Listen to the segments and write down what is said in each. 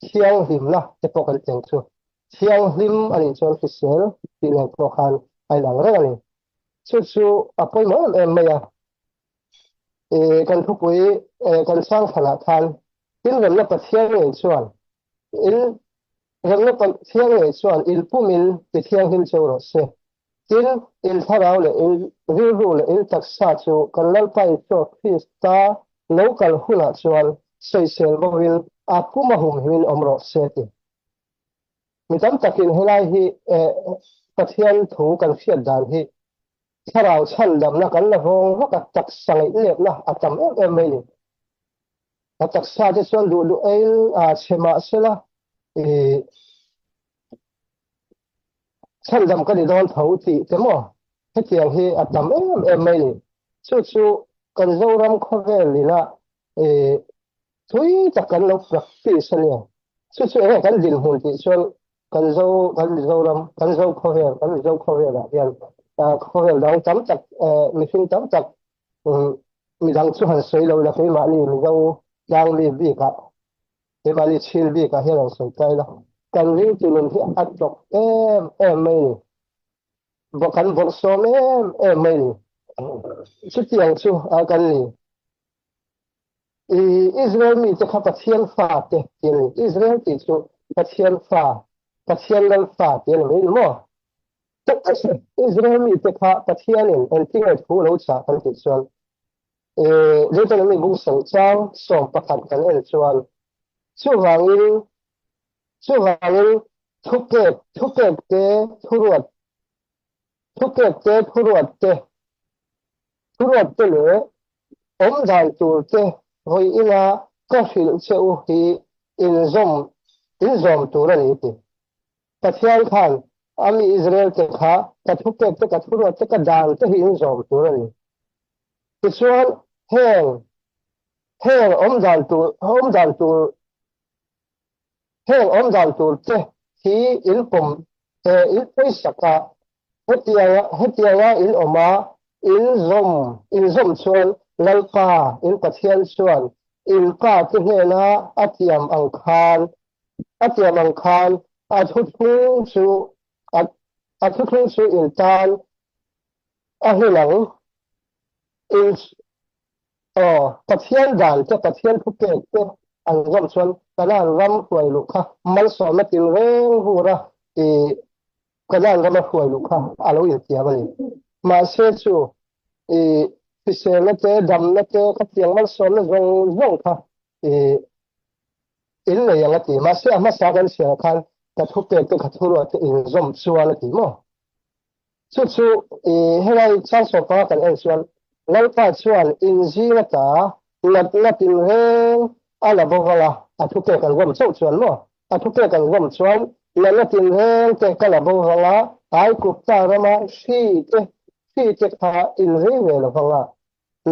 Thianghlimna te pawh kan teng chu. Thianghlim a nih chuan hrisel tih nen pawh khan a inang reng a ni. Chu chu a pawimawh em em mai a. Kan thupui kan chang thlanah khan in remna Pathian ngei chuan in remna Pathian ngei chuan in pumin ti thianghlim cheu rawh se. Tin, in thlarau leh in rilru leh in taksa chu kan Lalpa Isua Krista lo kal hunah chuan sawisel bawkin a pum a humhimin awm rawh se ti. Mi tam takin helai hi Pathian thu kan hriat dan hi thlarau chhandamna kan la vawng vak a, taksa ngaihnepna a tam em em mai ni. A taksa te chuan duh duh eil a chhe mahsela chhandam ka ni dawn tho tih te maw hetiang hi a tam em em mai ni. Chu chu kan Zoram khawvel ina thui tak kan lo practice a nia. Chu chu enge kan dinhmun tih chuan kan Zo kan Mizoram kan Zo khawvel kan Mizo khawvelah hian khawvel dang tam tak mihring tam tak midang chu han sawi lo ila keimahni Mizo tlangmi bikah keimahni chhil bikah hian han sawi ta ila kan ringtu nun hi a tlawk em em mai ni. Kan bawrhsawm em em mai ni. Chutiang chu kan ni. Israel mite kha Pathian fa te ti a ni. Israel tih chu Pathian fa, Pathian lal fa ti a ni mai ni maw? Israel mite kha Pathianin engtinge thu lo chah kan tih chuan Deuteronomy bung sawmchang 11 kan en chuan chuvangin chuvangin thupek thupek te thuruat thupek te thuruat te thuruat te leh awm dan tur te vawi ila ka hrilh che u hi inzawm inzawm tur a ni ti. Pathian khan a mi Israel te kha ka thupek te ka thuruat te ka dan te hi inzawm tur a ni. Tichuan heng heng awm dan tur awm dan tur Heng awmdan tur te hi in pawm in pawisak a, hetianga hetianga in awm a, in zawm in zawm chuan Lalpa in Pathian chuan in pa te hnena a tiam ang khan a tiam ang khan a thuthlung chu a a thuthlung chu in tan a hlen ang. In Aw, Pathian dan te, Pathian thupek te an zawm chuan Kanaan ram hruai luh kha malsawmna til reng vur a, i Kanaan rama hruai luh kha a lo intiam a ni. Mahse chu i hriselna te, damna te, khatiang malsawmna zawng zawng kha i in nei ang a ti. Mahse a hmasa kan chhiarah khan ka thupek te, ka thuruah te inzawm chuan a ti maw? Chu chu i helai chang 15 kan en chuan Lalpa chuan inzing ata natna tinreng a la bo vang a, a thupek an vawm chauh chuan maw? A thupek an vawm chuan natna tinreng te ka la bo vang a, Aigupta rama hri te hri te kha inrei ve lo vang a,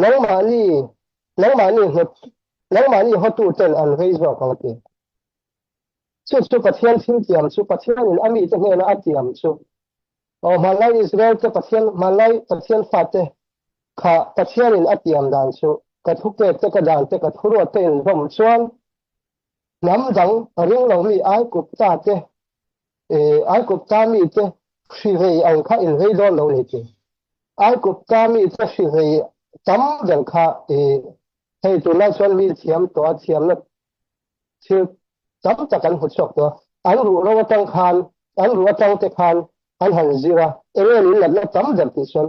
nangmahni nangmahni hnawt nangmahni hawtuten an rei zawk ang a ti. Chu chu Pathian thil tiam chu Pathianin a mite hnena a tiam chu aw hmanlai Israel te Pathian hmanlai Pathian fate kha Pathianin a tiam dan chu ka thupek te ka dan te ka thuruat te inzawm chuan hnam dang ring lo mi Aigupta te Aigupta mi te hri vei ang kha in vei dawn lo ni ti Aigupta mi te hri vei tam ber kha hei tunlai chuan mi thiam tawh a thiamna thil tam tak an hmu chhuak tawh a, an ruh ro atang khan, an ruh atang te khan an han zir a, eng nge min natna tam ber tih chuan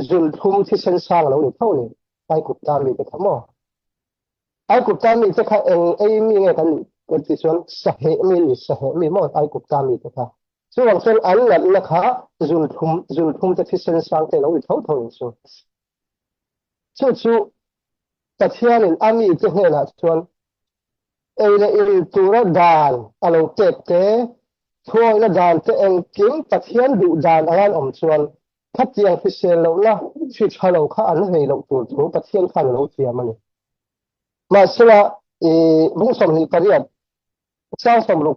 zunthlum thisen sang a lo ni tho ni, Aikupta mite kha maw? Aikupta mite kha eng ei mi nge kan nih kan tih chuan saheh mi ni, saheh mi maw Aikupta mite kha. Chuvang chuan an natna kha zunthlum, zunthlum te thisen sang te a lo ni tho tho ni chu. Chu chu Pathianin a mite hnenah chuan ei leh in tura dan a lo pek te, thuawihna dan te engkim Pathian duh dan anga an awm chuan khatiang hrisel lohna hri tha lo kha an vei loh tur thu Pathian khan a lo thiam a ni. Mahsela, i bung 28, chang 60,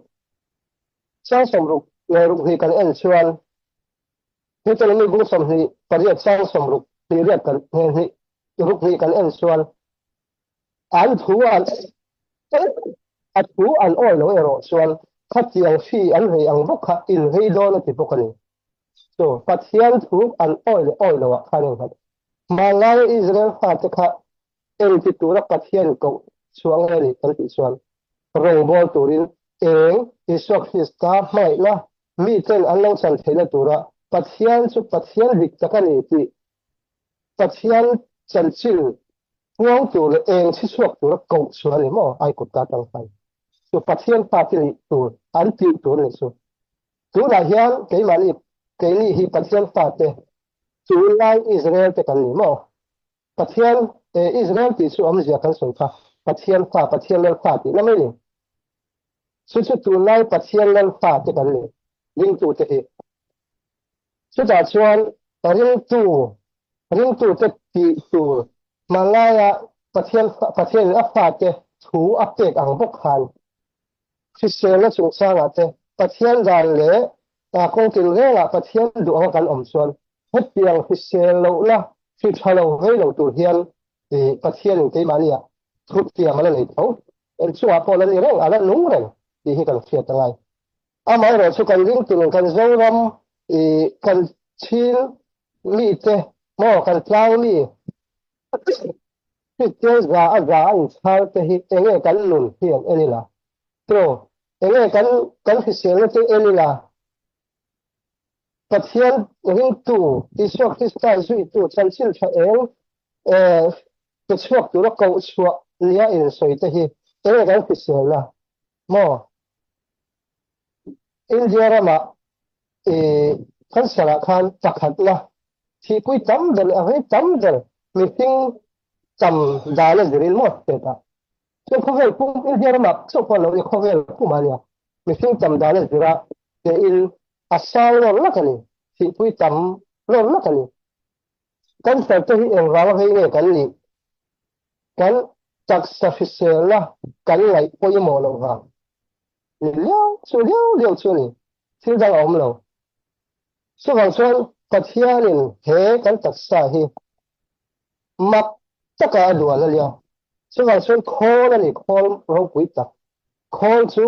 chang 60 leh ruk hnih kan en chuan Deuteronomy bung 28 chang 60 hnih riat kan hnih ruk hnih kan en chuan an thu an. A thu an awi lo erawh chuan khatiang hri an vei ang bawk kha in vei dawn a ti bawk a ni. Chu Pathian thu an awi leh awi loah khan engnghat hmanlaia Israel fate kha engti tura Pathian koh chhuah nge ni kan tih chuan rawngbâwl turin eng Isua Krista hmangaihna miten an lo chan theihna tura Pathian chu Pathian dik tak a ni tih Pathian chanchin puang tur leh eng chhi chhuak tura koh chhuah a ni maw Aikut ta tang khan chu Pathian fate nih tur an tih tur a ni chu. Tunah hian keimahni keini hi Pathian fate tunlai Israel te kan ni maw? Pathian Israel tih chu awmzia kan sawi kha Pathian fa Pathian lal fa tihna mai ni. Chu chu tunlai Pathian lal fa te kan ni ringtute hi. Chutah chuan ringtu ringtute tih tur hmanlaia Pathian Pathianin a fate thu a pek ang bawk khan Hriselna chungchangah te Pathian dan leh kawng tinrengah Pathian duh anga kan awm chuan hetiang hrisel lohna hri tha lo vei lo tur hian Pathianin keimahniah thutiam a la nei tho. Eng chungah pawh la ni reng, a la nung reng tih hi kan hriat a ngai. Amaherawhchu kan ringtunin kan Zoram kan Chin mite maw kan tlang mi Kristian za a za a inchhar te hi enge kan nun hi an en ila? Tiraw? Enge kan kan hriselna te en ila? Pathian ringtu, Isua Krista zuitu chanchin tha eng eh pe chhuak tura koh chhuah nia insawi te hi enge kan hriselna? Maw? India ramah cancer ah khan pakhatna thihpui tam ber leh a vei tam ber mihring tam dan a zirin maw state ah chuan khawvel pum India ramah chauh pawh a lo ni khawvel pum a nia mihring tam dan a zira tein a sang lawr lak a ni thihpui tam lawr lak a ni cancer te hi engvang a vei nge kan nih kan taksa hriselna kan ngaih pawimawh loh vang Ni liau chu liau liau chu a ni, thil dang a awm lo. Chuvang chuan Pathianin he kan taksa hi mak taka a duan a nia. Chuvang chuan khawl a ni, khawl ropui tak. Khawl chu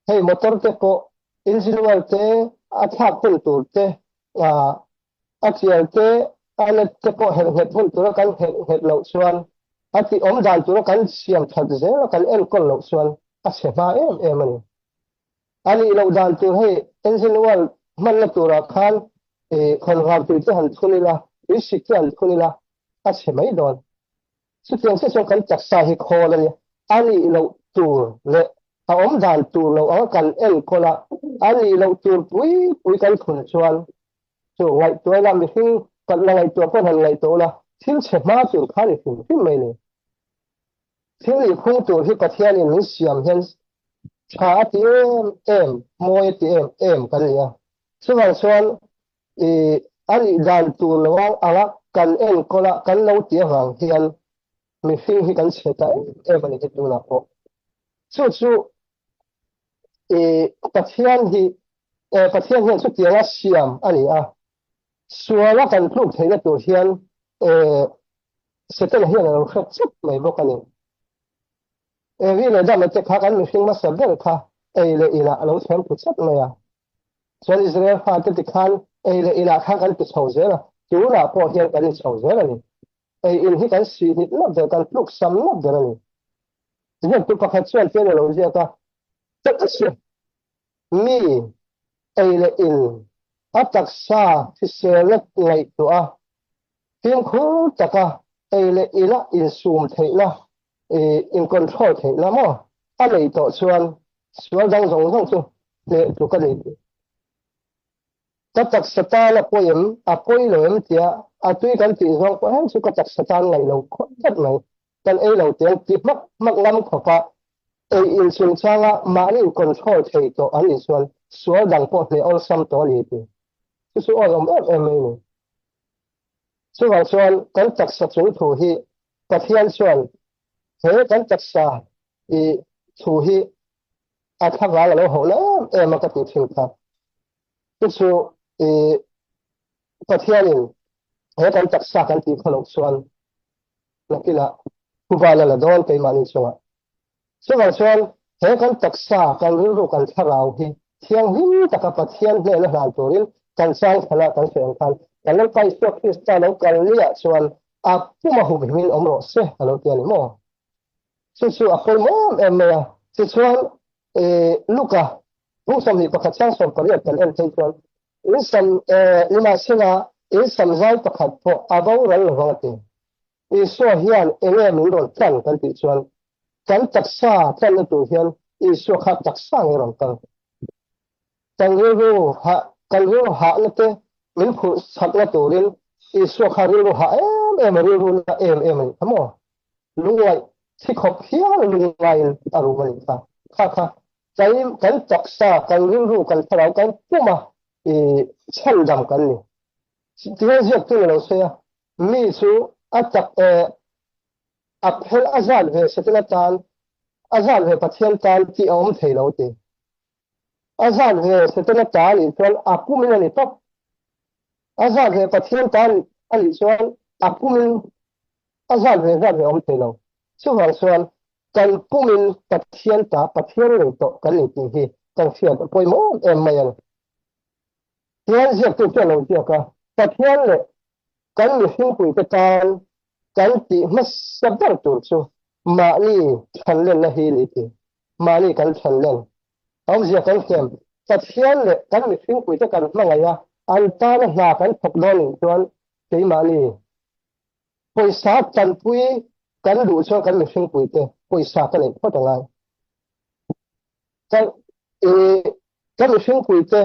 hei motor te pawh engine oil te a thlak hun tur te, a chial te, a let te pawh herh nghet hun tura kan herh nghet loh chuan a tih awm dan tura kan siam that zel a kan enkawl loh chuan a chhe hma em em a ni. A nih loh dan tur hei engine oil hmanna turah khan khawnvar tui te han thun ila, tui sik te han thun ila a chhe mai dawn. Chutiang chiah chuan kan taksa hi khawl a nia, a nih loh tur leh a awm dan tur lo anga kan enkawl a, a nih loh tur pui pui kan thun chuan chu ngaihtuah ila mihring kan la ngaihtuah pawh han ngaihtuah ula thil chhe hma tur kha ni hrim hrim mai ni. Thil nih phung tur hi Pathianin min siam hian tha a ti em em, mawi a ti em em kan ni a. Chuvang chuan i a nih dan tur lo anga kan enkawl a, kan lo tih avang hian mihring hi kan chhe ta em em a ni hi tunah pawh. Chu chu i Pathian hi Pathian hian chutianga siam a ni a, suala kan tluk theihna tur hian Setana hian a lo hret chep mai bawk a ni. Evi leh Adama te kha kan mihring hmasa ber kha ei leh inah a lo thlem thlu chep mai a. Chuan Israel fate ti khan ei leh inah khan kan ti chho zel a, tunah pawh hian kan in chho zel a ni. Ei in hi kan sih hnit lawk ber, kan tluk sam lawk ber a ni. Ziaktu pakhat chuan tlem a lo ziak a, Mi ei leh in a taksa hriselna ngaihtuah a, Fimkhur taka ei leh ila insum theihna, in control theihna maw a neih tawh chuan sual dang zawng zawng chu hneh tluk a ni. Ka taksa tan a pawi em, a pawi lo em tia a tui kan tih zawng pawh heng chu ka taksa tan ngaih lo khawp tlat mai. Kan ei lo tiang ti hmak hmak ngam khawpa ei in chungchanga mahni in control thei tawh an nih chuan sual dang pawh hneh awlsam tawh a ni tih chu chu awlawm em em mai a ni. Chuvang chuan kan taksa chung thu hi Pathian chuan he kan taksa i thu hi a thlavang a lo hauh na em em a ka tih thin kha. Chu chu i Pathianin he kan taksa kan tih khaw loh chuan nakinah thuban a la dawn keimahni chungah. Chuvang chuan He kan taksa, kan rilru, kan thlarau hi thianghlim taka Pathian hnena hlan turin kan chang thlana kan sawi ang khan kan Lalpa Isua Krista lo kal niah chuan a puma humhimin awm rawh se a lo ti a ni maw? Chu chu a pawimawh em em mai a. Tichuan Luka bung 21 chang 18 kan en phei chuan in sam nimahsela in sam zai pakhat pawh a boral lovang a ti. Isua hian enge min rawn tlan kan tih chuan kan taksa tlanna tur hian Isua kha taksa nge rawn kal. Kan rilru hah kan rilru hahna te min phurh chakna turin Isua kha rilru hah em em a rilru na em em a nih kha maw? Lungngaih thi khawp hial lungngaiin a rum a nih kha. Kha kha kan kan taksa kan rilru kan thlarau kan puma i chhandam kan ni. Tihian ziaktu ni lo se a, mi chu a tak e, a phel a zat ve Setana tan, a zat ve Pathian tan tih a awm thei lo ti. A zat ve Setana ta anih chuan a pumin a ni tawp. A zat ve Pathian ta anih chuan a pumin a zat ve zat ve a awm thei lo. Chuvang chuan kan pumin Pathian ta, Pathian lei tawh kan ni tih hi kan hriat a pawimawh em mai a ni. Tihian ziaktu chu a lo ziak a, Pathian leh kan mihringpuite tan kan tih hmasa ber tur chu mahni chhanlenna hi ni ti. Mahni kan chhanlen. Awmzia kan hlem. Pathian leh kan mihringpuite kan hmangaih a, an tana hna kan thawk dawn nih chuan keimahni pawisa tanpui kan duh chuan kan mihringpuite pawisa ka neih phawt a ngai. Kan ka mihringpuite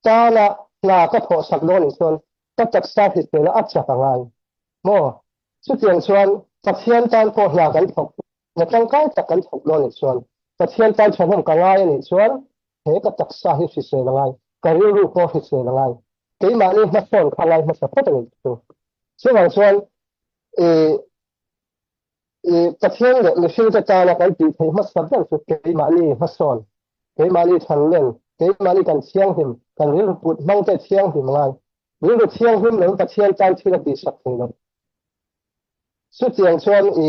tana hna ka thawh sak dawn nih chuan ka taksa hrisela a chak a ngai maw? Chutiang chuan Pathian tan pawh hna kan thawk hna tangkai tak kan thawk dawn nih chuan Pathian tan thahnem ka ngai a nih chuan he ka taksa hi hrisel a ngai, ka rilru pawh hrisel a ngai, keimahni hmasawn kha ngai hmasa phawt a nih chu. Chuvang chuan I Pathian leh mihringte tana kan tih theih hmasa ber chu keimahni hmasawn, keimahni thanlen, keimahni kan thianghlim, kan rilru put hmangte thianghlim ngai. Rilru thianghlim loin Pathian tan thil a tihsak thei lo. Chutiang chuan i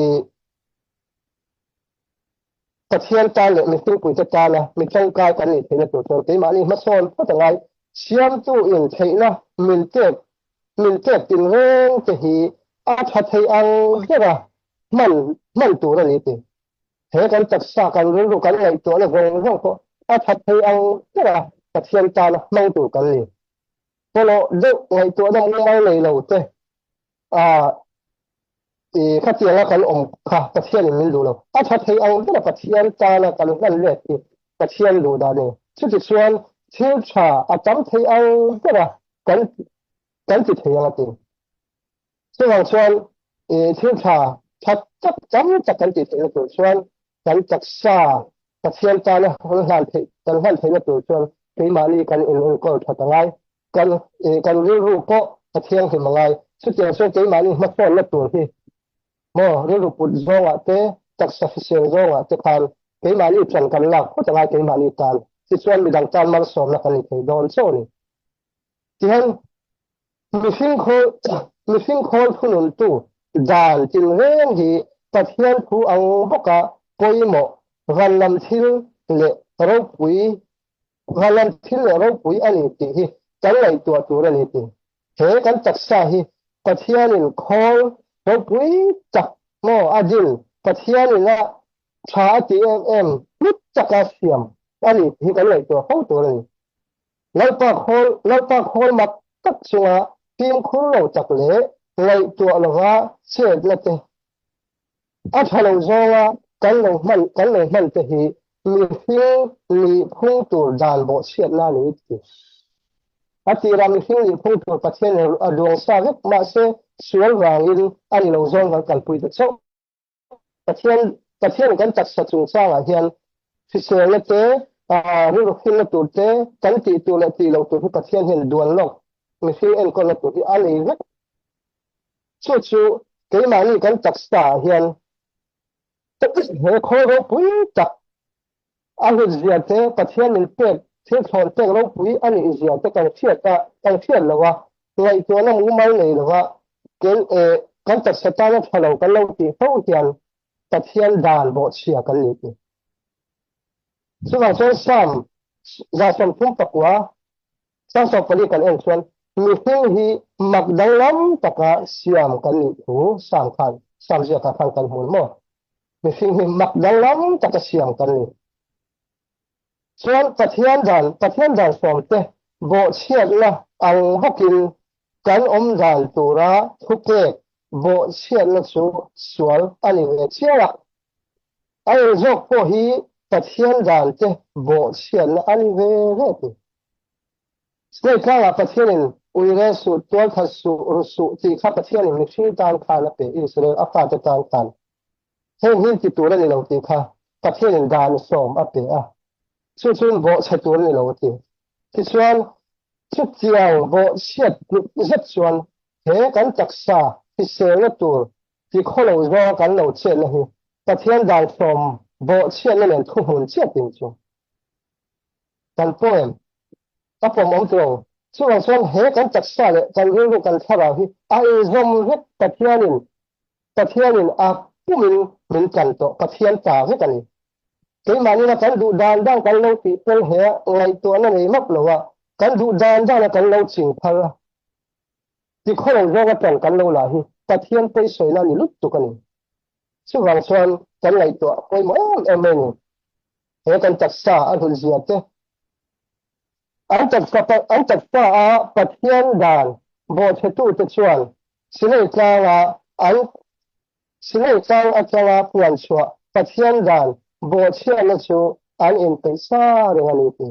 Pathian tan leh mihringpuite tana mi tangkai kan nih theihna tur chuan keimahni hmasawn phawt a ngai. Siamtu in theihna min pek min pek tinreng te hi a tha thei ang bera hman hman tur a ni ti. He kan taksa kan rilru kan ngaihtuahna zawng zawng pawh a tha thei ang bera Pathian tana hmang tur kan ni. Pawlawh deuh ngaihtuahna mumal nei lo te ah i khatianga kan awm kha Pathianin min duh lo. A tha thei ang bera Pathian tana kan hman let hi Pathian duh dan a ni. Chutichuan thil tha a tam thei ang bera kan kan ti thei ang a ti. Chuvang chuan i thil tha tha tak tam tak kan tih theihna tur chuan kan taksa Pathian tana kan hlan theih kan hlan theihna tur chuan keimahni kan in enkawl that a ngai. Kan kan rilru pawh a thianghlim a ngai. Chutiang chuan keimahni hmasawnna tur hi maw rilru put zawngah te taksa hrisel zawngah te khan keimahni ṭan kan lak phawt a ngai keimahni tan. Tichuan midang tan malsawmna kan ni thei dawn chauh a ni. Tihian mihring khawl mihring khawl thununtu dan tinreng hi Pathian thu ang bawka pawimawh van lam thil leh ropui van lam thil leh ropui a ni tih hi kan ngaihtuah tur a ni tih. He kan taksa hi Pathianin khawl ropui tak maw a din Pathianin a tha a tih em em hlut taka siam a ni tih hi kan ngaihtuah fo tur a ni. Lalpa khawl Lalpa khawl mak tak chunga fimkhur lo tak leh ngaihtuah lova chetna te, a tha lo zawnga kan lo hman kan lo hman te hi mihring nihphung tur dan bawhchhiatna a ni ti. A tirah mihring nihphung tur Pathian a duang sa vek mahse sual vangin a ni lo zawng kan kalpui ta chauh. Pathian Pathian kan taksa chungchangah hian hriselna te, rilru hlimna tur te, kan tih tur leh tih loh tur hi Pathian hian duan lawk mihring enkawlna tur hi a nei vek. Chu chu keimahni kan taksa ah hian he khawl ropui tak A hlut zia te, Pathian min pek thil thlawn pek ropui a nih zia te kan hriat a, kan hriat lo a, ngaihtuahna mumal nei lo a, ken e kan taksa tana tha lo kan lo tih fo hian Pathian dan bawhchhia kan ni ti. Chuvang chuan Psalm 139 Chang 14 kan en chuan mihring hi mak danglam taka siam kan nih thu Psalm khan Psalm ziakah khan kan hmu maw? Mihring hi mak danglam taka siam kan ni. Chuan Pathian dan Pathian dan sawmte bawhchhiatna ang bawkin kan awm dan tura thupek bawhchhiatna chu sual a ni ve chiang a. A eng zawk pawh hi Pathian dante bawhchhiatna a ni ve ve ti. Snake tlangah Pathianin uire suh, tualthat suh, ru suh tih kha Pathianin mihring tan khan a pe, Israel a fate tan khan. Heng hi ti tur a ni lo tih kha Pathianin dan sawm a pe a, chu chuan bawhchhe tur a ni lo a ti. Tichuan, chutiang bawhchhiat tluk zet chuan he kan taksa hriselna tur ti khawlo zawnga kan lo chetna hi Pathian dan sawm bawhchhiatna nen thuhmun chiah tin chu kan poem a pawm awm tawh lo. Chuvang chuan he kan taksa leh kan rilru kan thlarau hi a inzawm vek Pathianin Pathianin a pumin min tlan tawh Pathian ta vek a ni. Keimahni kan duh dan dan kan lo tih pel he ngaihtuahna nei map lo a, kan duh dan dana kan lo ching phal a. Ti khawlo zawng atang kan lo lah hi Pathian pawisawina a ni lutuk a ni. Chuvang chuan kan ngaihtuah pawimawh em em mai a ni. He kan taksa a hlut zia te, an taksa an taksa a Pathian dan bawhchhetute chuan Sinai tlanga an Sinai tlang atanga puan chhuah Pathian dan bawhchhiatna chu an inpeih sa reng a ni ti.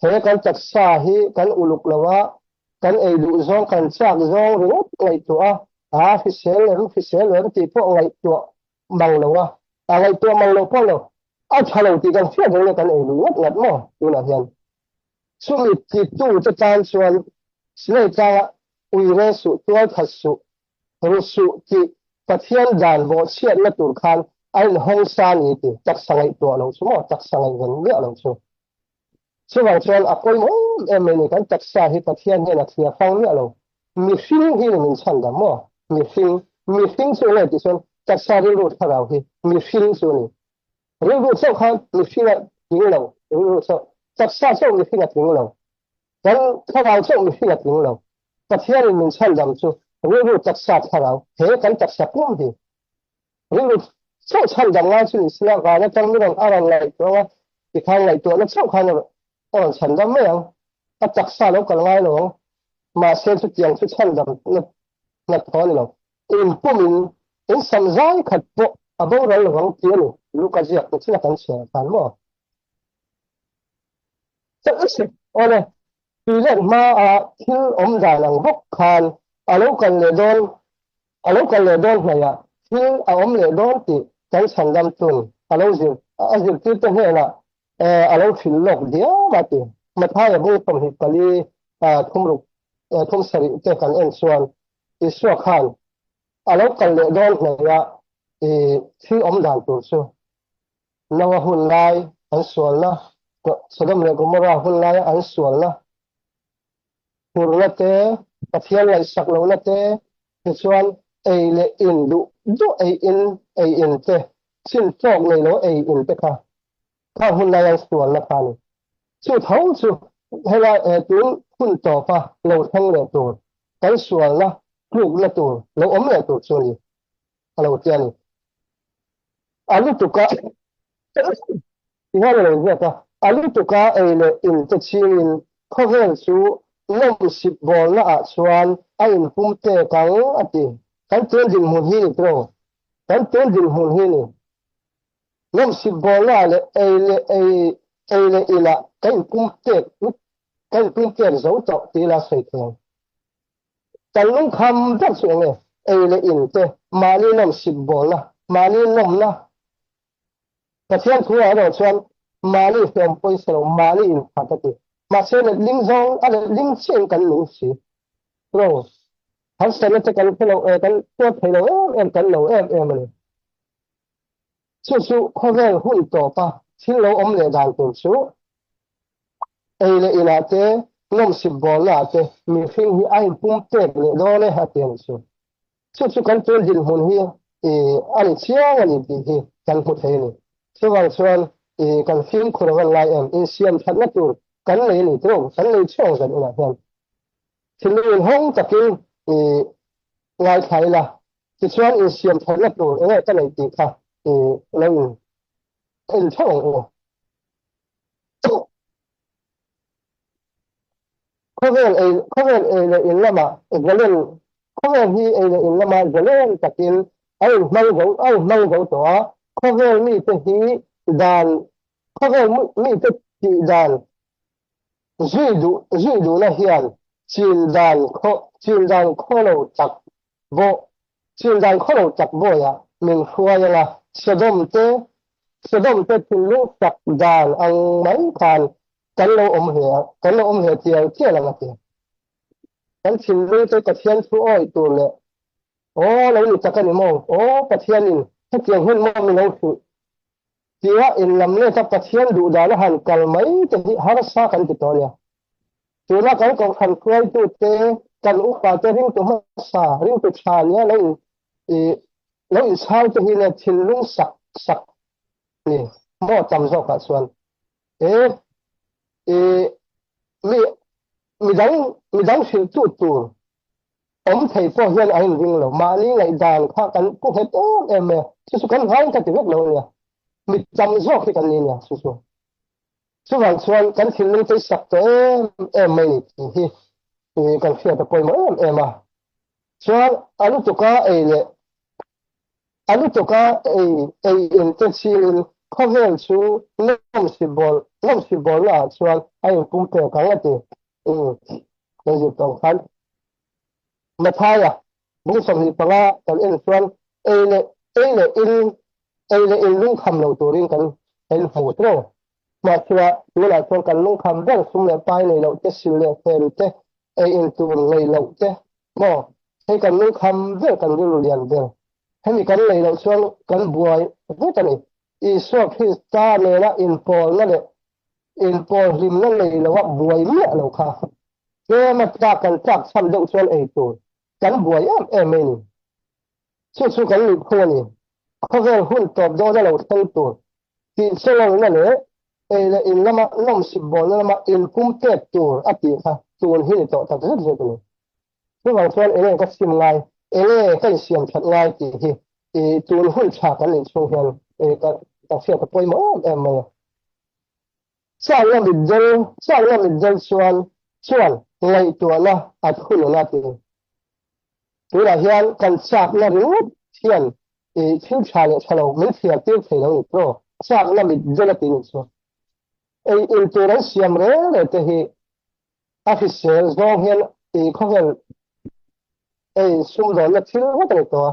He kan taksa hi kan uluk lo a, kan ei duh zawng kan chak zawng ringawt ngaihtuah a, a hrisel em hrisel em tih pawh ngaihtuah mang lo a, a ngaihtuah mang lo pawh lo, a tha lo tih kan hriat reng leh kan ei duh ngat ngat maw tunah hian. Chumi titu te tan chuan Sinai tlanga uire suh, tualthat suh, ru suh tih Pathian dan bawhchhiatna tur khan a inhawng sa a ni tih taksa ngaihtuah lo chu maw, taksa ngaihven miah lo chu. Chuvang chuan a pawimawh em em mai ni, kan taksa hi Pathian hian a thliar hrang miah lo. Mihring hi ni min chhandam maw? Mihring, mihring chu enge tih chuan taksa rilru thlarau hi mihring chu a ni. Rilru chauh khan mihring a tling lo, rilru chauh, taksa chauh mihring a tling lo, kan thlarau chauh mihring a tling lo. Pathianin min chhandam chu rilru taksa thlarau, he kan taksa pum hi Rilru chauh chhan dam ngai chu ni sela van atang mi rawn a rawn ngaihtuah ang a, tikhan ngaihtuahna chauh khan a rawn chhan dam mai ang, a taksa lo kal ngai lo ang. Mahse chutiang chu chhan dam na thaw a ni lo. In pumin in sam zai khat pawh a boral lo ang tih a ni, Luka ziak ni chin a kan chhiar khan maw? Awle, tui let hmaa thil awm dan ang bawk khan a lo kal leh dawn, a lo kal leh dawn hnaihah thil a awm leh dawn tih kan chhandam tun a lo zir, a zirtirte hnenah a lo hrilh lawk diam a ti. Mathaia bung 24 thumruk 37 te kan en chuan Isua khan a lo kal leh dawn hnaihah thil awm dan tur chu Noa hun lai an sualna, Sodom leh Gomorrah hun laia an sualna, hurna te, Pathian ngaihsak lohna te, tichuan ei leh in duh duh ei in ei in te, chin tawk nei lo ei in te kha, khang hun laia an sualna kha a ni. Chu tho chu helai tun hun tawpa lo thleng leh tur, kan sualna tlukna tur lo awm leh tur chu a ni, a lo ti a ni. A lutuka tihian a lo ziak a, a lutuka ei leh in te chingin khawvel chu nawmsip bawlna ah chuan a inpum tek ang a ti. Kan tun dinhmun hi ni tawng, kan tun dinhmun hi ni. Nawmsip bawlna ah leh ei leh ei ei leh in ah kan inpum tek kan inpum tek zo tawh ti ila sawi thei ang. Kan lungkham ber chu enge? Ei leh in te, mahni nawmsip bawlna, mahni nawmna. Pathian thu ah erawh chuan mahni hlawm pawisa lo, mahni inphat a ti. Mahse letling zawng, a letling chiah in kan nung si. Ro, harsatna te kan hre lo, kan tuar thei lo em em, kan lo em em a ni. Chu chu khawvel hun tawpa thil lo awm leh dan tur chu Ei leh inah te, nawmsip bawlnaah te mihring hi a inpum pek leh dawn e a ti a nih chu. Chu chu kan tun dinhmun hi a ni chiang a ni tih hi kan hmu thei a ni. Chuvang chuan. I kan fimkhur a van lai em? Insiam thatna tur kan nei a ni tawh, kan nei chhuak zan inah hian. Thinlung inhawng takin i ngaithla ila, tichuan insiam thatna tur enge ka neih tih kha i lo in en theuh ang u. Khawvel ei khawvel ei leh in lamah zalen khawvel hi ei leh in lamah zalen takin a inhmang zo a inhmang zo tawh a, khawvel mite hi dan khawvel mite tih dan zui duh zui duhna hian chin dan khaw chin dan khaw lo tak bawh chin dan khaw lo tak bawiah min hruai ang a, Sodom te Sodom te thinlung tak dan ang mai khan Kan lo awm hle a, kan lo awm hle tial tial ang a ti. Kan thinlung te Pathian thu awih tur leh Aw lo ni tak a ni maw? Aw Pathianin hetiang hun maw min lo hrilh? Tia inlam let a Pathian duh dan a han kal mai te hi harsa kan ti tawh a nia. Tuna kan kohhran hruaitu te, kan upa te ringtu hmasa, ringtu tha nia lo in lo inchhang te hi le thinlung sak sak ni maw tam zawkah chuan. E, e, mi, midang, midang hrilhtu tur awm thei pawh hian a inring lo. Mahni ngaihdan kha kan pu nghet em em mai a. Chu chu kan vain ka ti vek lo ania. Mi tam zawk hi kan ni ania chu chu. Chuvang chuan kan thinlung te sak tawh em em mai ni tih hi e, kan hriat a pawimawh em em a. Chuan a lutuka ei leh A lutuka ei ei in te chhingin khawvel chu nawmsibawlh nawmsibawlhna ah chuan a inpumpek ang a ti. Umm kan zir tawh ang khan Mathaia bung 25 kan en chuan ei leh ei leh in ei leh in lungkham lo turin kan kan hmu tawh. Mahsela tunah chuan kan lungkham ber sum leh pai nei loh te sil leh fen te ei in tur nei loh te maw hei kan lungkham ber kan rilru lian ber hemi kan nei loh chuan kan buai vek a ni. Isua Krista nena inpawlna leh inpawl hlimna nei loa buai miah lo kha tlema tlak kan tlak chhan deuh chuan ei tur kan buai em em mai a ni. Chu chu kan nih phung a ni. Khawvel hun tawp dawna lo thleng tur tihchawlawlna leh ei leh in lama nawmsip bawlna lama inpum pek tur a tih kha tun hi ni tawh tak zet zet a ni. Chuvang chuan enge ka sim ngai, enge ka insiam that ngai tih hi i tun hun tha kan nih chhung hian ka hriat a pawimawh em em mai a. Chakna mitdel, chakna mitdel chuan chuan ngaihtuahna a thunun a ti. Tunah hian kan chakna ringawt hian i thil tha leh tha lo min thliar tir thei lo ni tawh. Chakna mitdel a ti nih chu. Ei in tur an siam reng reng te hi a hrisel zawng hian i khawvel ei sumdawnna thil vek a ni tawh a.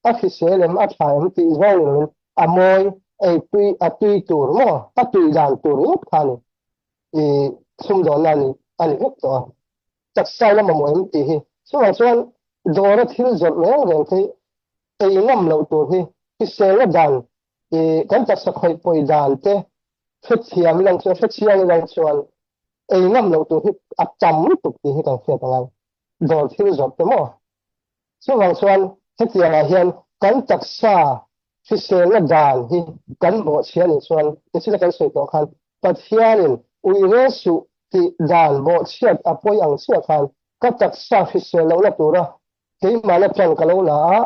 A hrisel em, a tha em tih zawng ni loin a mawi, ei tui, a tui tur maw, a tui dan tur ringawt kha a ni. I sumdawnna a ni a ni vek tawh a. Taksa ila mamawh em tih hi. Chuvang chuan dawra thil zawrh reng reng te ei ngam loh tur hi hriselna dan i kan taksa khawih pawi dan te hrethiam ilang chuan hrechiang ilang chuan ei ngam loh tur hi a tam lutuk tih hi kan hriat a ngai. Dawr thil zawrh te maw? Chuvang chuan hetiangah hian kan taksa hriselna dan hi kan bawhchhia nih chuan nichina kan sawi tawh khan Pathianin ui rel suh tih dan bawhchhiat a pawi ang chiah khan ka taksa hrisel lohna tura keimahna ṭan ka lo la a,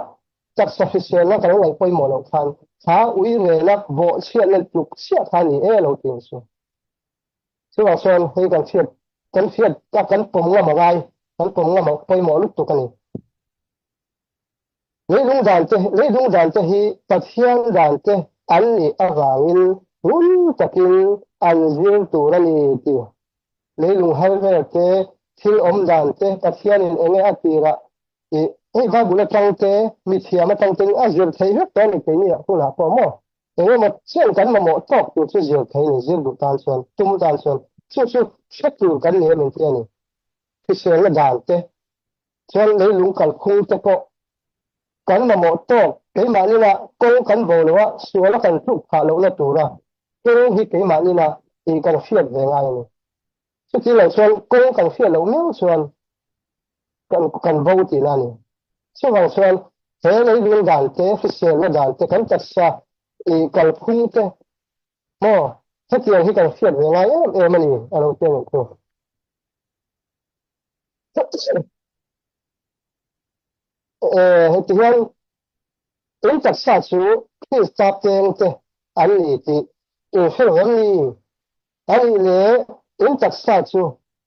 taksa hriselna ka lo ngaih pawimawh loh khan kha ui rela bawhchhiatna tluk chiah kha ni e lo ti ang chu. Chuvang chuan hei kan hriat kan hriat a kan pawm ngam a ngai, kan pawm ngam a pawimawh lutuk a ni. Leilung dan te leilung dan te hi Pathian dan te an nih avangin ngun takin an zir tur a ni ti. Leilung har vel te, thil awm dan te Pathianin enge a tirah i hei Bible atang te mithiam atang ten a zir theih vek tawh a ni keini ah hunah pawh maw Engemaw chian kan mamawh tawk tur chu zir thei a ni, zir duh tan chuan, tum tan chuan chu chu hre tur kan ni em engti a ni. Hriselna dan te chuan leilung kalphung te pawh kan mamawh tawk keimahni-na kawng kan bo lo a, suala kan tluk phah lohna tura kawng hi keimahni-na tih kan hriat ve ngai a ni. Chuti lo chuan kawng kan hriat loh miau chuan kan kan bo tihna a ni. Chuvang chuan he leilung dan te, hriselna dan te, kan taksa ih kalphung te. Maw? Hetiang hi kan hriat ve ngai em em a ni, a lo ti a nih chu. Heti hian in taksa chu Krista peng te an ni tih in hre lo em ni? A nih leh in taksa chu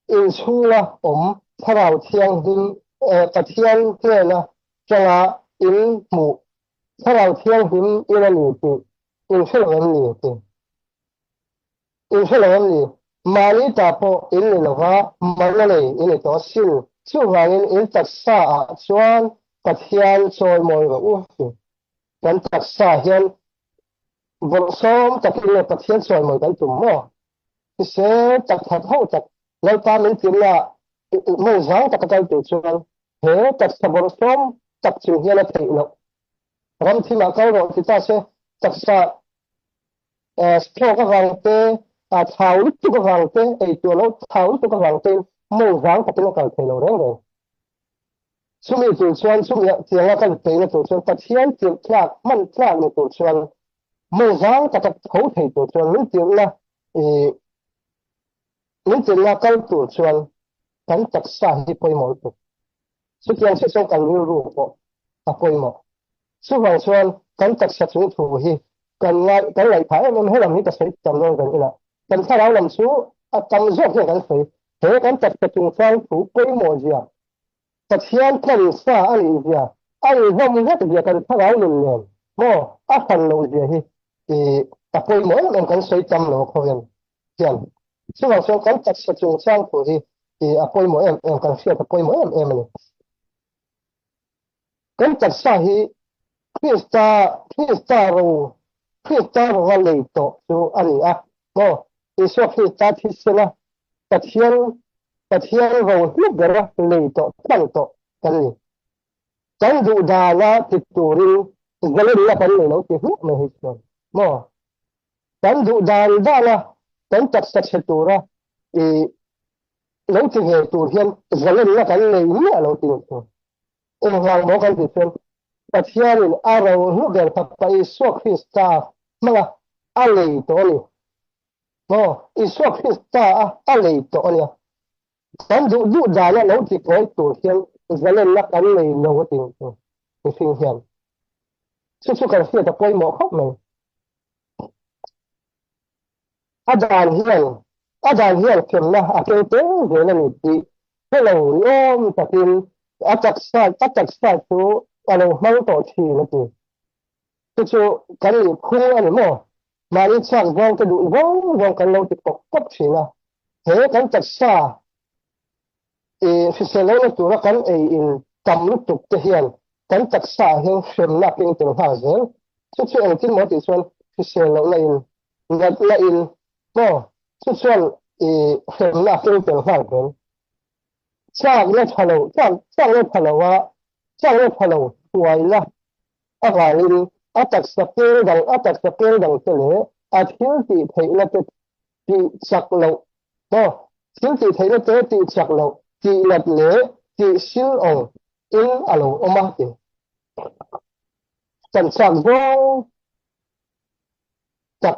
in chhunga awm Thlarau Thianghlim Pathian hnena tanga in hmuh Thlarau Thianghlim in a ni tih in hre lo em ni? Ti. In hre lo em ni? Mahni ta pawh in ni lo va, manna nei in ni tawh asin. Chuvangin in taksa ah chuan Pathian chawimawi rawh u. Ti. Kan taksa hian bawlhsawm takin nge Pathian chawimawi kan tum maw? Hrisel tak that ho tak Lalpa min tirna mawngzang taka kal tur chuan he taksa bawlhsawm tak chung hian a theih loh. Ram thimah kal rawh ti ta se taksa stroke avang te, thau lutuk avang te, ei tur lo thau lutuk avang tein mawngzang takin a kal thei lo reng reng. Chumi tur chuan chumi tianga kal theihna tur chuan Pathian tirh tlak hman tlak ni tur chuan mawngzang taka tho thei tur chuan min tirhna min tirhna kal tur chuan kan taksa hi pawimawh lutuk. Chutiang chiah chuan kan rilru pawh a pawimawh. Chuvang chuan kan taksa chung thu hi kan ngai kan ngaihthah em em helam hi ka sawi tam dawn kan inah. Kan thlarau lam chu a tam zawk hian kan sawi. He kan taksa chungchang thu pawimawh zia, Pathian tlansa a nih zia, a inhlawm vek zia kan thlarau nun nen maw a hran loh zia hi a pawimawh em em kan sawi tam lo khawvel hian. Chuvang chuan kan taksa chungchang thu hi a pawimawh em em, kan hriat a pawimawh em em a ni. Kan taksa hi Krista, Krista ro, Krista ronga lei tawh chu a ni a maw? Isua Krista thisena Pathian, Pathian ro hlu bera lei tawh tlang tawh kan ni. Kan duh dana ti turin zalenna kan nei lo ti hmiah mai hi chuan maw? Kan duh dan dana kan taksa chhe tura i lo ti ve tur hian zalenna kan nei miah lo ti nih chu. Engvang maw kan tih chuan Pathianin a rohlu ber Fapa Isua Krista hmanga a lei tawh a ni. Maw? Isua Krista a a lei tawh a nia. Kan duh duh dana lo ti kawi tur hian zalenna kan nei lo a ti nih chu mihring hian. Chu chu kan hriat a pawimawh khawp mai. A dan hian a dan hian hremna a keng tel zel a ni tih hre lo ni awm takin a taksa a taksa chu a lo hmang tawh thin a ti. Chu chu kan nih phung a ni maw? Mahni chhuak zawng te duh zawng zawng kan lo ti pawp pawp thin a. He kan taksa I hrisel lohna tura kan ei in tam lutuk te hian kan taksa ah hian hremna a keng tel nghal zel. Chu chu engtin maw tih chuan hrisel lohna in, natna in maw chu chuan i hremna a keng tel nghal zel. Chakna tha lo, chakna tha lo a, chakna tha lo hruaina avangin a taksa peng dang, a taksa peng dang te leh a thil tih theihna te tih chak loh maw? Thil tih theihna te tih chak loh, tih nat leh tih sil awng in a lo awm a ti. Kan chak zawng tak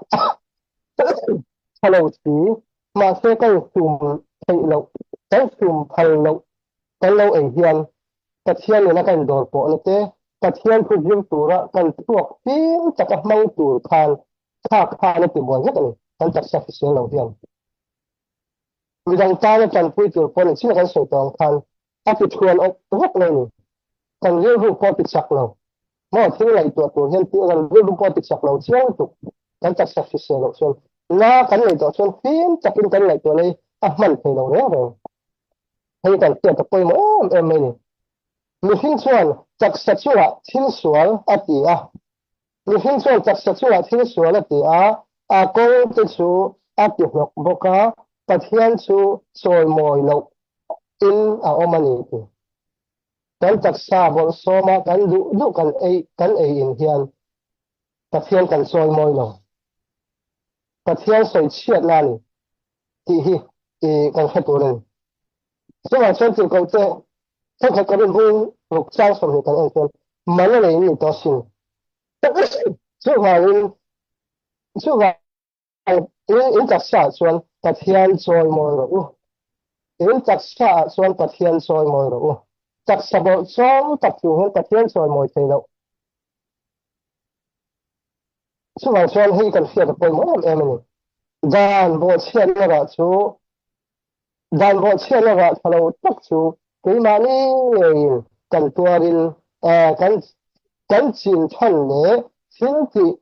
tha lo si, mahse kan sum theih loh, kan sum phal loh kan lo ei hian Pathian nena kan dawr pawhna te, Pathian thu zir tura kan thluak fim taka hmang tur khan Kha khan a ti buai vek a ni, kan taksa hrisel lo hian. Midang tana tanpui tur pawh ni chin kan sawi tawh ang khan a ti thuan awk vek lo ni. Kan rilru pawh a ti chak lo. Maw thil ngaihtuah tur hian kan rilru pawh a ti chak lo chiang lutuk. Kan taksa hrisel loh chuan na kan ngaihtuah chuan fim takin kan ngaihtuahna hi a hman thei lo reng reng. Hei kan hriat a pawimawh em em mai ni. Mihring chuan taksa chungah thil sual a ti a, Mihring chuan taksa chungah thil sual a ti a, a kawng te chu a ti hnawk bawk a, Pathian chu chawimawi loh in a awm a ni ti. Kan taksa bawlhsawma kan duh duh kan ei kan ei in hian Pathian kan chawimawi lo. Pathian sawichhiatna a ni tih hi kan hre tur a ni. Chuvang chuan tirhkoh te thenkhat ka rinbu ruk chang 20 kan en chuan man a nei in ni tawh sin. Chuvangin chuvang. In taksaah chuan Pathian chawimawi rawh u. In taksaah chuan Pathian chawimawi rawh u. Taksa bawlhchawm tak chung hian Pathian chawimawi thei loh. Chuvang chuan hei kan hriat a pawimawh em em a ni. Dan bawhchhiatna rah chu Dan bawhchhiatna rah tha lo tak chu keimahni ngeiin kan tuarin kan kan chin chhan leh thil tih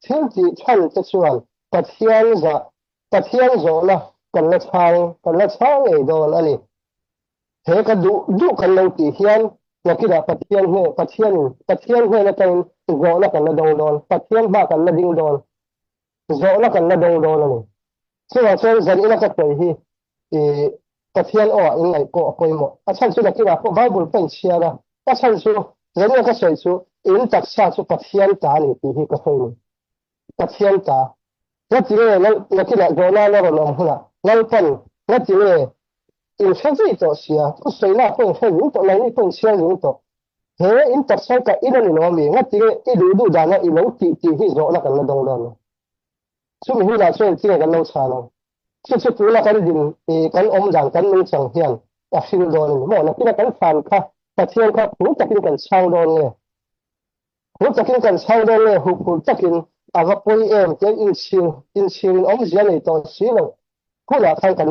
thil tih chhan te chuan Pathian zah Pathian zawhna kan la chhang kan la chhang ngei dawn a ni. He ka duh duh kan lo tih hian nakinah Pathian hne Pathianin Pathian hnen atangin zawhna kan la dawng dawn, Pathian hma kan la ding dawn. Zawhna kan la dawng dawn a ni. Chuvang chuan zan ina ka sawi hi i Pathian aw ah inngaih pawh a pawimawh. A chhan chu nakinah pawh Bible ka inchhiar a, a chhan chu zan ina ka sawi chu in taksa chu Pathian ta a ni tih hi ka sawi ni. Pathian ta. Ngatinge nakinah zawhna la rawn awm hunah Lalpan ngatinge in hre zui tawh sia, thusawinak pawh in hre zung tawh, nangni pawh in chhiar zung tawh. He in taksa ka in a ni lo ami? Ngatinge i duh duh dana i lo tih tih hi zawhna kan la dawng dawn lo. Chumi hunah chuan engtinge kan lo chhan ang? Chu chu tuna kan din i kan awm dan kan nungchang hian a hril dawn a ni maw? Nakina kan chhan kha Pathian kha phur takin kan chhang dawn nge? Phur takin kan chhang dawn nge? Huphurh takin a va pawi em tiang inchhir inchhirin awmzia nei tawh si lo hunah khan kan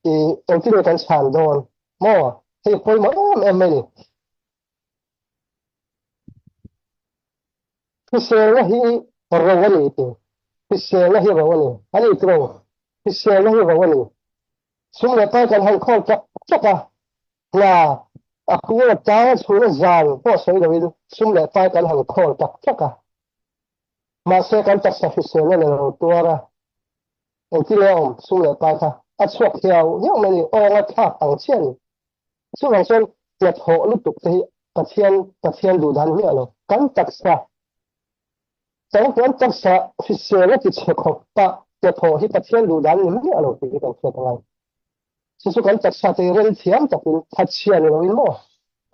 i engtinge kan chhan dawn maw? Hei pawimawh em em mai a ni. Hriselna hi ro a ni ti. Hriselna hi ro a ni. A ni tiro. Hriselna hi ro a ni. Sum leh pai kan han khawl tak tak a, hna a kung a tang a chhun a zan pawh sawi loin sum leh pai kan han khawl tak tak a. Mahse kan taksa hriselna nen ro tuar a, engtin nge a awm sum leh pai kha a chhuak hiau hiau mai a ni, awng a thlak ang chiah a ni. Chuvang chuan hnathawh lutuk te hi Pathian Pathian duh dan miah lo. Kan taksa kan kan taksa hrisel a ti chhe khawp a hnathawh hi Pathian duh dan ni miah lo tih hi kan hriat angai. Chu chu kan taksa te hi rem thiam takin thatchhia ni loin maw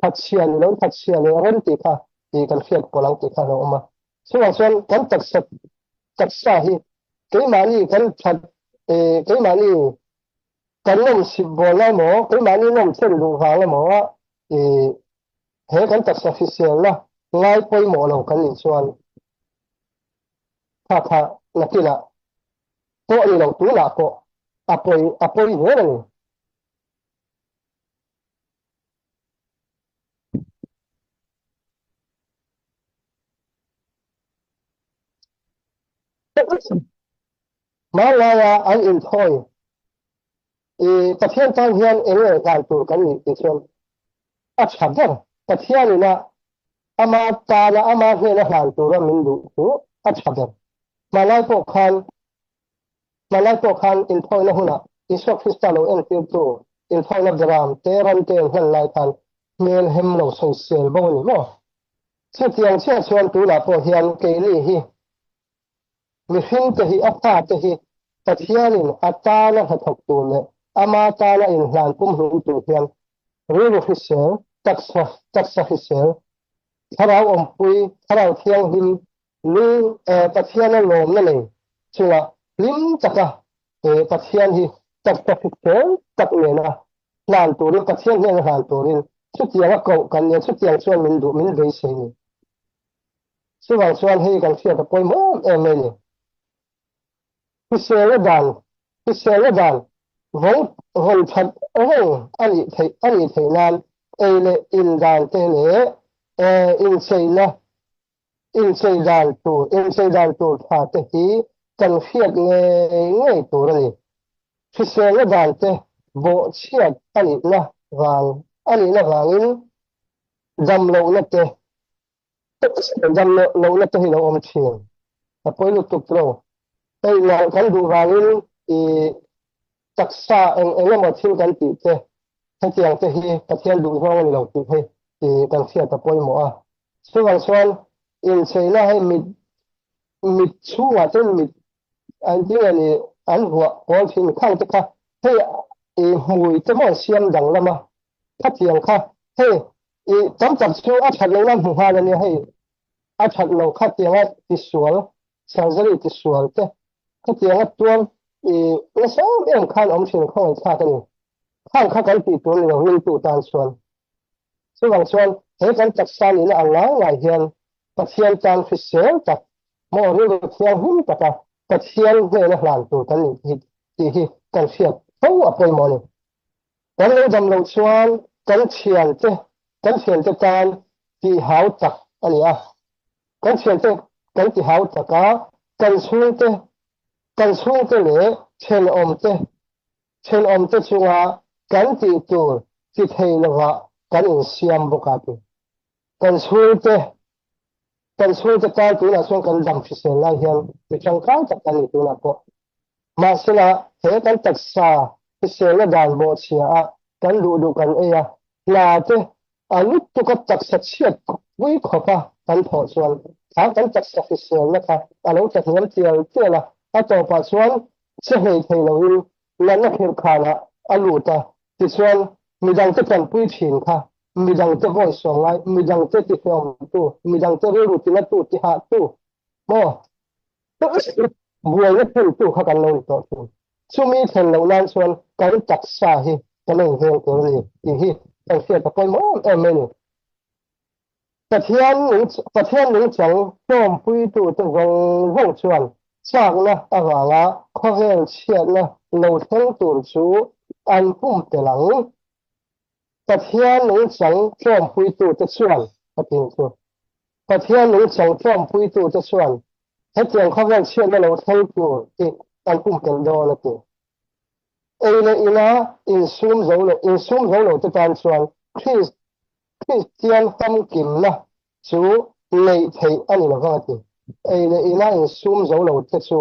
thatchhia ni loin thatchhia leh rem tih kha tih kan hriat pawlh ang tih kha a lo awm a. Chuvang chuan kan taksa taksa hi keimahni kan that keimahni Kan nawmsip bawl emaw, keimahni nawmchen duh vang emaw i he kan taksa hriselna ngai pawimawh lo kan nih chuan kha kha nakinah pawh ni lo tunah pawh a pawi a pawi zel a ni. Hmanlaia an inthawi i Pathian tan hian eng nge hlan tur kan nih tih chuan a tha ber. Pathianin a ama tana ama hnena hlan tura min duh chu a tha ber. Hmanlai pawh khan hmanlai pawh khan inthawina hunah Isua Krista lo entirtu inthawina beram te ram te an hlan lai khan hmel hem lo sawisel bo a ni maw? Chutiang chiah chuan tunah pawh hian keini hi Mihringte hi a fate hi Pathianin a tana hnathawk tur leh ama tana inhlan pumhlum tur hian rilru hrisel, taksa taksa hrisel, thlarau awmpui, thlarau thianghlim, lung Pathiana lawmna nei chunga hlim taka Pathian hi taksa hrisel tak nena hlan turin Pathian hnena hlan turin chutianga koh kan nia chutiang chuan min duh min beisei ni. Chuvang chuan hei kan hriat a pawimawh em em mai a ni. Hriselna dan, Hriselna dan vawng vawn that reng a nih theih a nih theih nan ei leh in dan te leh incheina inchei dan tur inchei dan tur tha te hi kan hriat ngei ngei tur a ni. Hriselna dan te bawhchhiat a nihna vang a nihna vangin damlohna te Dam lohna te hi lo awm thin. A pawi lutuk lo. Hei nalh kan duh vangin i taksa eng eng emaw thil kan tih te hetiang te hi Pathian duh zawng a ni lo tih hi i kan hriat a pawimawh a. Chuvang chuan incheina hei mit mit chhungah chuan mit an ti nge ni an vuah pawl thin khang te kha hei i hmui te maw an siam danglam a khatiang kha hei I tam tak chu a that lohna hmu nghal a nia hei, a that lo kha tianga tisual, surgery tisual te. Khatianga tuar i nasa em em khan awm thin khawngaihthlak a ni. Khang kha kan tih tur ni lo ringtu tan chuan. Chuvang chuan he kan taksa nihna ang ngai ngai hian Pathian tan hrisel tak maw rilru thianghlim taka Pathian hnena hlan tur kan nih tih hi kan hriat fo a pawimawh a ni. Kan lo dam loh chuan kan thiante kan thiante tan tih hau tak a ni a. Kan thiante kan ti hau tak a, kan chhungte kan chhungte leh thenawmte thenawmte chunga kan tih tur ti thei lovah kan insiam bawk a ti. Kan chhungte kan chhungte tan tunah chuan kan dam hrisel lai hian mi tangkai tak kan ni tunah pawh. Mahsela he kan taksa hriselna dan bawhchhia ah kan duh duh kan ei a, hna te a lutuk a taksa chhiat pui khawp a kan thawh chuan kha kan taksa hriselna kha a lo tla hniam tial tial a, a tawpah chuan che hlei thei loin natna khirhkhanah a lut a, tichuan midangte tanpui thin kha midangte vawi sawm ngai, midangte tihlawmtu, midangte rilru tinatu, tihahtu maw buaina thlentu kha kan lo ni tawh thin. Chumi thlen loh nan chuan kan taksa hi kan en veng tur a ni tih hi kan hriat a pawimawh em em mai a ni. Pathian Pathian nungchang tlawmpuitute zawng zawng chuan chakna avanga khawvel chhiatna lo thleng tur chu an pumpelh ang. Pathian nungchang tlawmpuitute chuan a tih chu. Pathian nungchang tlawmpuitute chuan hetiang khawvel chhiatna lo thleng tur tih an pumpelh dawn a ti. Ei leh ina insum zo lo insum zo lo te tan chuan Krist Kristian famkimna chu neih theih a ni lovang a ti. Ei leh ina insum zo lo te chu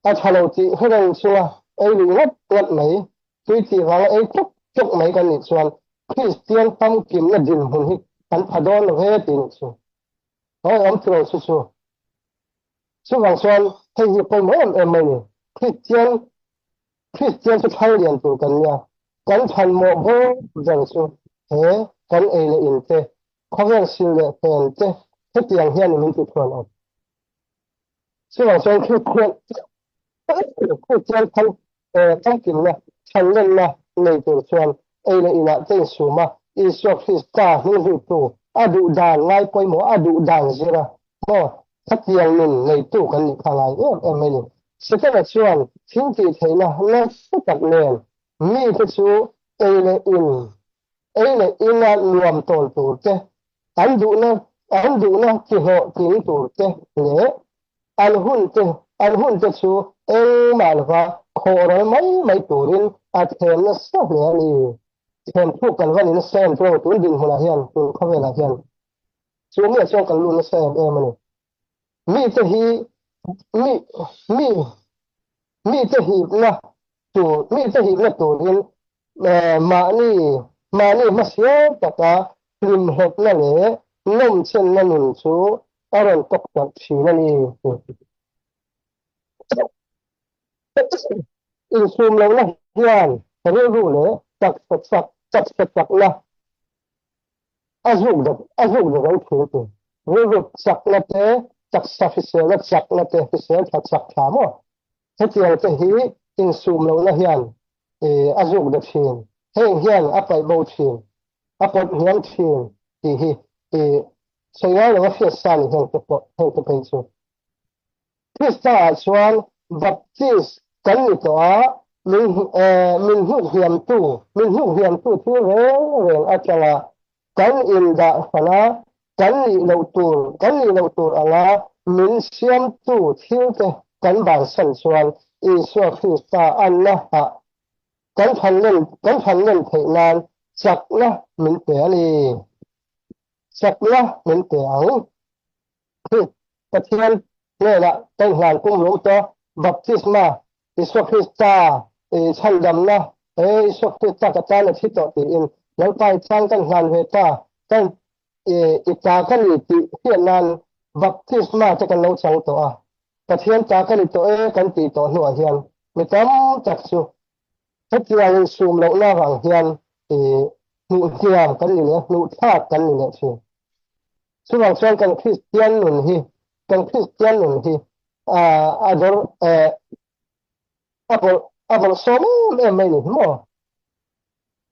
a tha lo tih hre reng chunga ei luih ngawt ngawt mai, tui tih vanga ei tluk tluk mai kan nih chuan Kristian famkimna dinhmun hi kan pha dawn lo ve tih nih chu. Hawi awm tilo chu chu. Chuvang chuan hei hi pawimawh em em mai ni. Kristian Kristian chu thlang lian tur kan nia. Kan chhanmawh bawk ber chu he kan ei leh in te, khawvel sil leh fen te hetiang hian min ti thuan awm. Chuvang chuan Kristian Kristian than famkimna, chhanlenna nei tur chuan ei leh inah te insum a, Isua Krista hnungzuitu a duh dan ngai pawimawh a duh dan zir a, maw khatiang nun neitu kan nih kha ngai em em mai ni. Setana chuan thil tih theihna nasa tak nen mite chu ei leh in ei leh ina nuam tawl tur te, an duhna an duhna tihlawhtling tur te leh an hun te an hun te chu engmah lova khawhral mai mai turin a thlem nasa hle a ni. Thlem thuk kan va ni nasa em chu tun dinhmunah hian tun khawvelah hian chu miah chuan kan lut nasa em em a ni. Mite hi mi mi mite hipna tur mite hipna turin mahni mahni hmasial taka hlimhlawpna leh nawmchenna nun chu a rawn tawktarh thin a ni. Insum lohna hian rilru leh taksa chak taksa chakna a zuk a zuk dak lo thin a ti. Rilru chakna te, taksa hriselna chakna te, hrisel tha chak tha maw? Hetiang te hi insum lohna hian a zuk da thin. Heng hian a paih bo thin, a pawt hniam thin tih hi sawi ngai lova hriat sa ni heng te pawh heng te phei chu. Krista ah chuan Baptist kan ni tawh a, min min hnuk hniamtu min hnuk hniamtu thil reng reng atanga kan indah hran a, kan nih loh tur kan nih loh tur anga min siamtu thilte kan bansan chuan Isua Krista anna ah kan thanlen kan thanlen theih nan chakna min pe a ni. Chakna min pe ang. Pathian hnenah ka inhlan kum lo ta, baptisma, Isua Krista i chhandamna, he Isua Krista ka tan a thi tawh tiin Lalpa i tan kan hlan ve ta, kan i ta ka ni tih hriat nan baptisma te kan lo chang tawh a, Pathian ta ka ni tawh e kan tih tawh hnuah hian mi tam tak chu hetiang insum lohna avang hian i hnuhhniam kan ni leh a, hnuhthlak kan ni leh thin. Chuvang chuan kan Kristian nun hi, kan Kristian nun hi. a dawr a bawlh a bawlh sawm em em mai ni hi maw?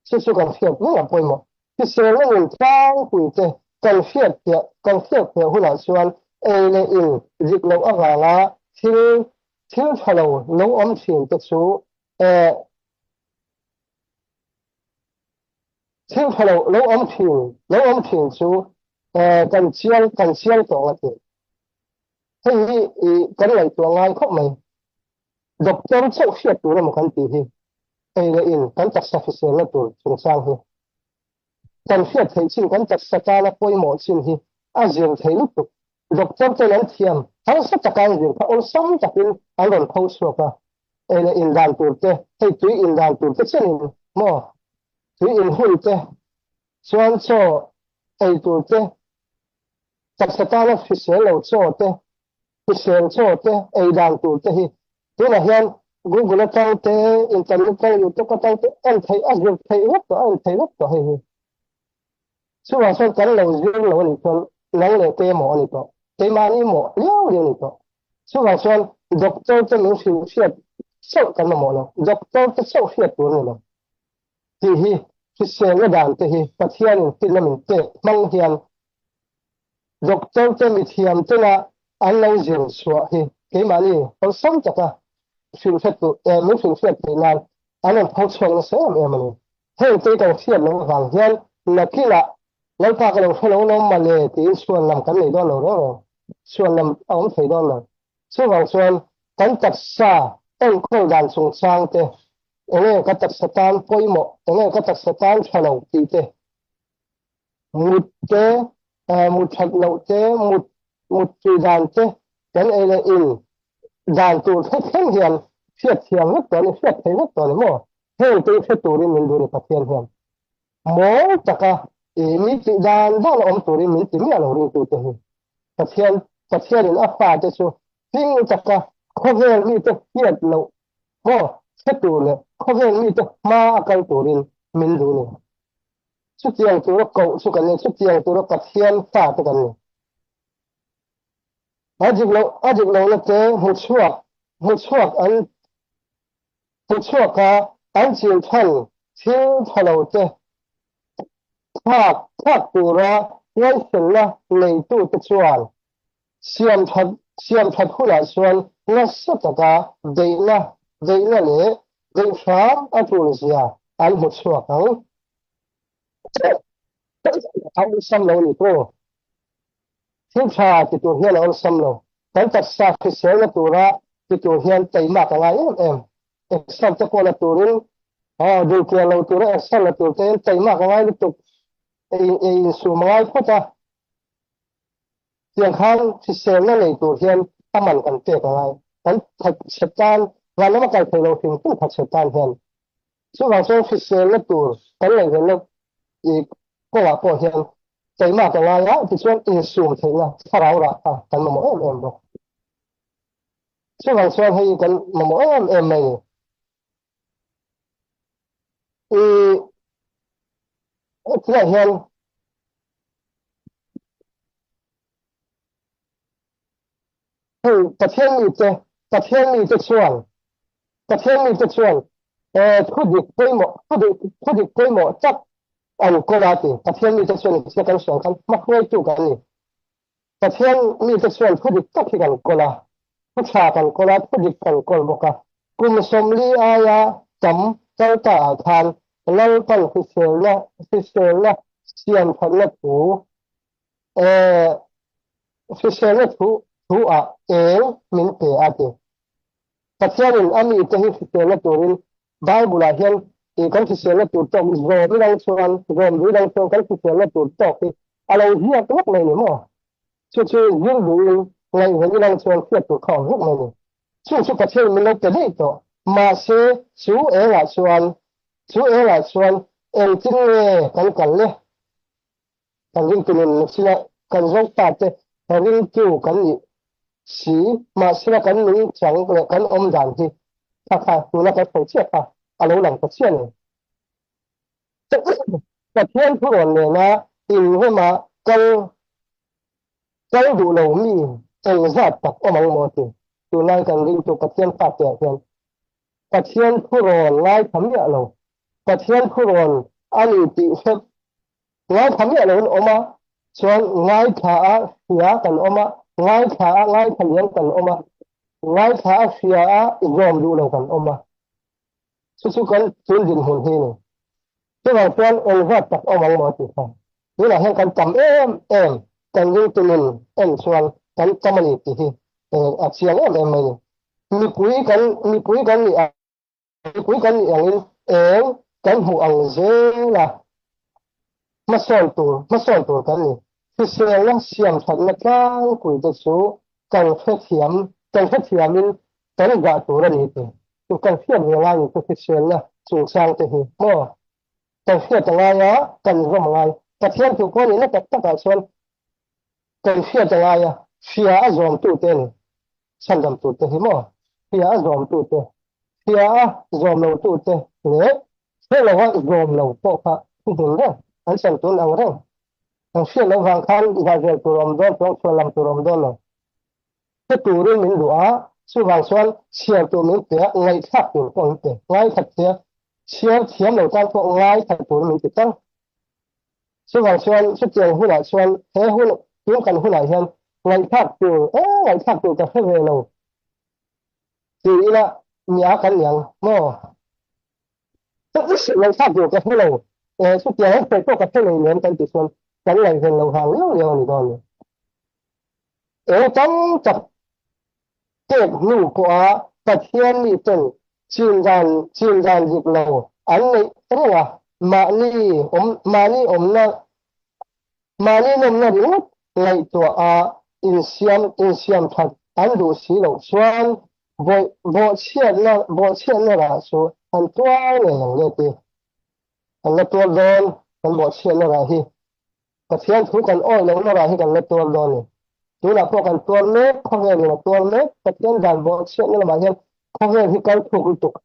Chu chu kan hriat ngei a pawimawh. Hriselna nun tlangpui te kan hriat fiah kan hriat fiah hunah chuan ei leh in dik loh avanga thil thil tha lo lo awm thin te chu eh thil tha lo lo awm thin lo awm thin chu eh kan chiang kan chiang tawh a ti. Hei hi i kan ngaihtuah ngai khawp mai. Doctor chauh hriat tur emaw kan tih hi ei leh in kan taksa hriselna tur chungchang hi kan hriat theih chin kan taksa tana pawimawh chin hi a zir thei lutuk. Doctor ten an thiam harsa taka an zir kha awlsam takin an rawn pho chhuak a, ei leh in dan tur te, hei tui in dan tur te chenin maw tui in hun te chuan chaw ei tur te taksa tana hrisel lo chaw te hrisel chaw te, ei dan tur te hi tunah hian Google atang te, internet atang, YouTube atang te en theih a zir theih vek tawh a en theih vek tawh hei hi. Chuvang chuan kan lo zir lo a nih chuan nang leh te mawh a ni tawh, keimahni mawh liau liau a ni tawh. Chuvang chuan doctor te min hrilh hriat chauh kan mamawh lo, doctor te chauh hriat tur a ni lo tih hi hriselna dan te hi Pathianin finna min pek hmang hian Doctor te mithiam tena an lo zir chhuah hi keimahni awlsam taka hrilhhriat tur eh min hrilhhriat theih nan an rawn pho chhuak nasa em em a ni. Heng te kan hriat loh avang hian nakinah Lalpa ka lo hre lo lawm mah le tiin chhuan lam kan nei dawn lo reng reng. Chhuan lam a awm thei dawn lo. Chuvang chuan kan taksa enkawl dan chungchang te, enge ka taksa tan pawimawh, enge ka taksa tan tha lo tih te, Mut te, mut that loh te, mut mut tui dan te kan ei leh in dan tur thleng thleng hian hriat thiam vek tawh a ni, hriat thei vek tawh a ni maw? Heng te hi hre turin min duh a ni Pathian hian. Mawl taka i mi tih dan dan a awm turin min ti miah lo ringtute hi. Pathian Pathianin a fate chu hling taka khawvel mite hriat loh maw hre tur leh khawvel mite hma a kal turin min duh a ni. Chutiang tura koh chu kan ni, chutiang tura Pathian fa te kan ni. A dik lo, a dik lohna te hmuchhuak, hmuchhuak an hmuchhuak a, an chin chhan thil tha lo te thlak thlak tura ngaihselna neitute chuan siam that siam that hunah chuan nasa taka beihna beihna leh beih hram a tulzia an hmuchhuak ang. A awlsam lo ni pawh. Thil tha ti tur hian a awlsam lo. Kan taksa hriselna tura ti tur hian taimak a ngai em em. Exam te pawh la turin dulkiar lo tura exam la tur te hian taimak a ngai lutuk. Ei ei insum a ngai phawt a. Tiang khan hriselna nei tur hian a man kan pek a ngai. Kan thatchhe tan, vanram a kal thei lo hrim hrim thatchhe tan hian. Chuvang chuan hriselna tur kan ngaihvenna i kawngah pawh hian taimak a ngai a, tichuan insum theihna thlarau rah kha kan mamawh em em bawk. Chuvang chuan hei kan mamawh em em mai ni. I hetiang hian hei Pathian mite Pathian mite chuan Pathian mite chuan thu dik pawimawh thu dik thu dik pawimawh tak an kawl a ti. Pathian mite chuan engtia kan hriat khan hmahruaitu kan ni. Pathian mite chuan thu dik tak hi kan kawl a, thu tha kan kawl a, thu dik kan kawl bawk a. Kum 40 aia tam kal ta ah khan Lalpan hriselna hriselna siam thatna thu hriselna thu thu ah eng min pe a ti. Pathianin a mite hi hriselna turin Bible-ah hian ih kan hriselna tur tawk zawm idang chuan zawm duh idang chuan kan hriselna tur tawk hi a lo ziak vek mai ni maw? Chu chu zir duhin ngaihven idang chuan hriat tur kha awm vek mai ni. Chu chu Pathianin min lo pe daih tawh. Mahse chu engah chuan chu engah chuan engtin nge kan kal le? Kan ringtu nun nusina kan Zofate ringtu kan nih si, mahsela kan nungchang leh kan awm dan hi kha kha tuna kan sawi chiah kha a lo lang ta chiah a ni. Pathian thurawn nena inrema kal kal duh lo mi engzat tak awm ang maw ti. Tunlai kan ringtu Pathian fate ah hian Pathian thurawn ngaithla miah lo, Pathian thurawn a ni tih hre ngaithla miah lo in awm a, chuan ngaithla a hria kan awm a, ngaithla a ngaithla liam kan awm a, ngaithla a hria a zawm duh lo kan awm a. Chu chu kan tun dinhmun hi a ni. Chuvang chuan engzat tak awm ang maw tih kha tunah hian kan tam em em, kan ringtu nun en chuan kan tam a ni tih hi a chiang em em mai a ni. Mipui kan mipui kan nih ang mipui kan nih angin eng kan hmuh ang zel a, hmasawn tur hmasawn tur kan ni. Hriselna siamthatna tlangpui te chu kan hrethiam kan hrethiamin kan zah tur a ni tih chu kan hriat ve ngai ni chu hriselna chungchang te hi maw kan hriat a ngai a kan zawm a ngai Pathian thu pawh nihna tak takah chuan kan hriat a ngai a hria a zawmtu te a ni chhandam tur te hi maw hria a zawmtu te hria a zawm lo tu te leh hre lova zawm lo pawh kha thu hmun reng an chan tun ang reng an hriat loh vang khan zahzel tur awm dawn chuang chhuan lam tur awm dawn lo. Hre turin min duh a, chuvang chuan chhiar tur min pe a, ngaihthlak tur pawh min pe. Ngaithla thia, chhiar thiam lo tan pawh ngaithla turin min ti tang. Chuvang chuan chutiang hunah chuan he hun tun kan hunah hian ngaihthlak tur, e ngaihthlak tur ka hre ve lo ti ila nia kan niang maw? Ngaihthlak tur ka hre lo, e chutiang an sawi pawh ka hre nei nem kan tih chuan kan ngaihven lo vang liau liau a ni dawn a ni. Eng tam tak pek hnu pawha Pathian miten chin dan chin dan dik lo an neih reng a, mahni awm mahni awmna mahni nawmna ringawt ngaihtuah a insiam insiam that an duh si loh chuan bawih bawhchhiatna bawhchhiatna rah chu an tuar ngei ang le ti. An la tuar dawn kan bawhchhiatna rah hi. Pathian thu kan awih lohna rah hi kan la tuar dawn a ni. Tunah pawh kan tuar mek, khawvelin a tuar mek, Pathian dan bawh chhiatna lamah hian khawvel hi kal thuk lutuk.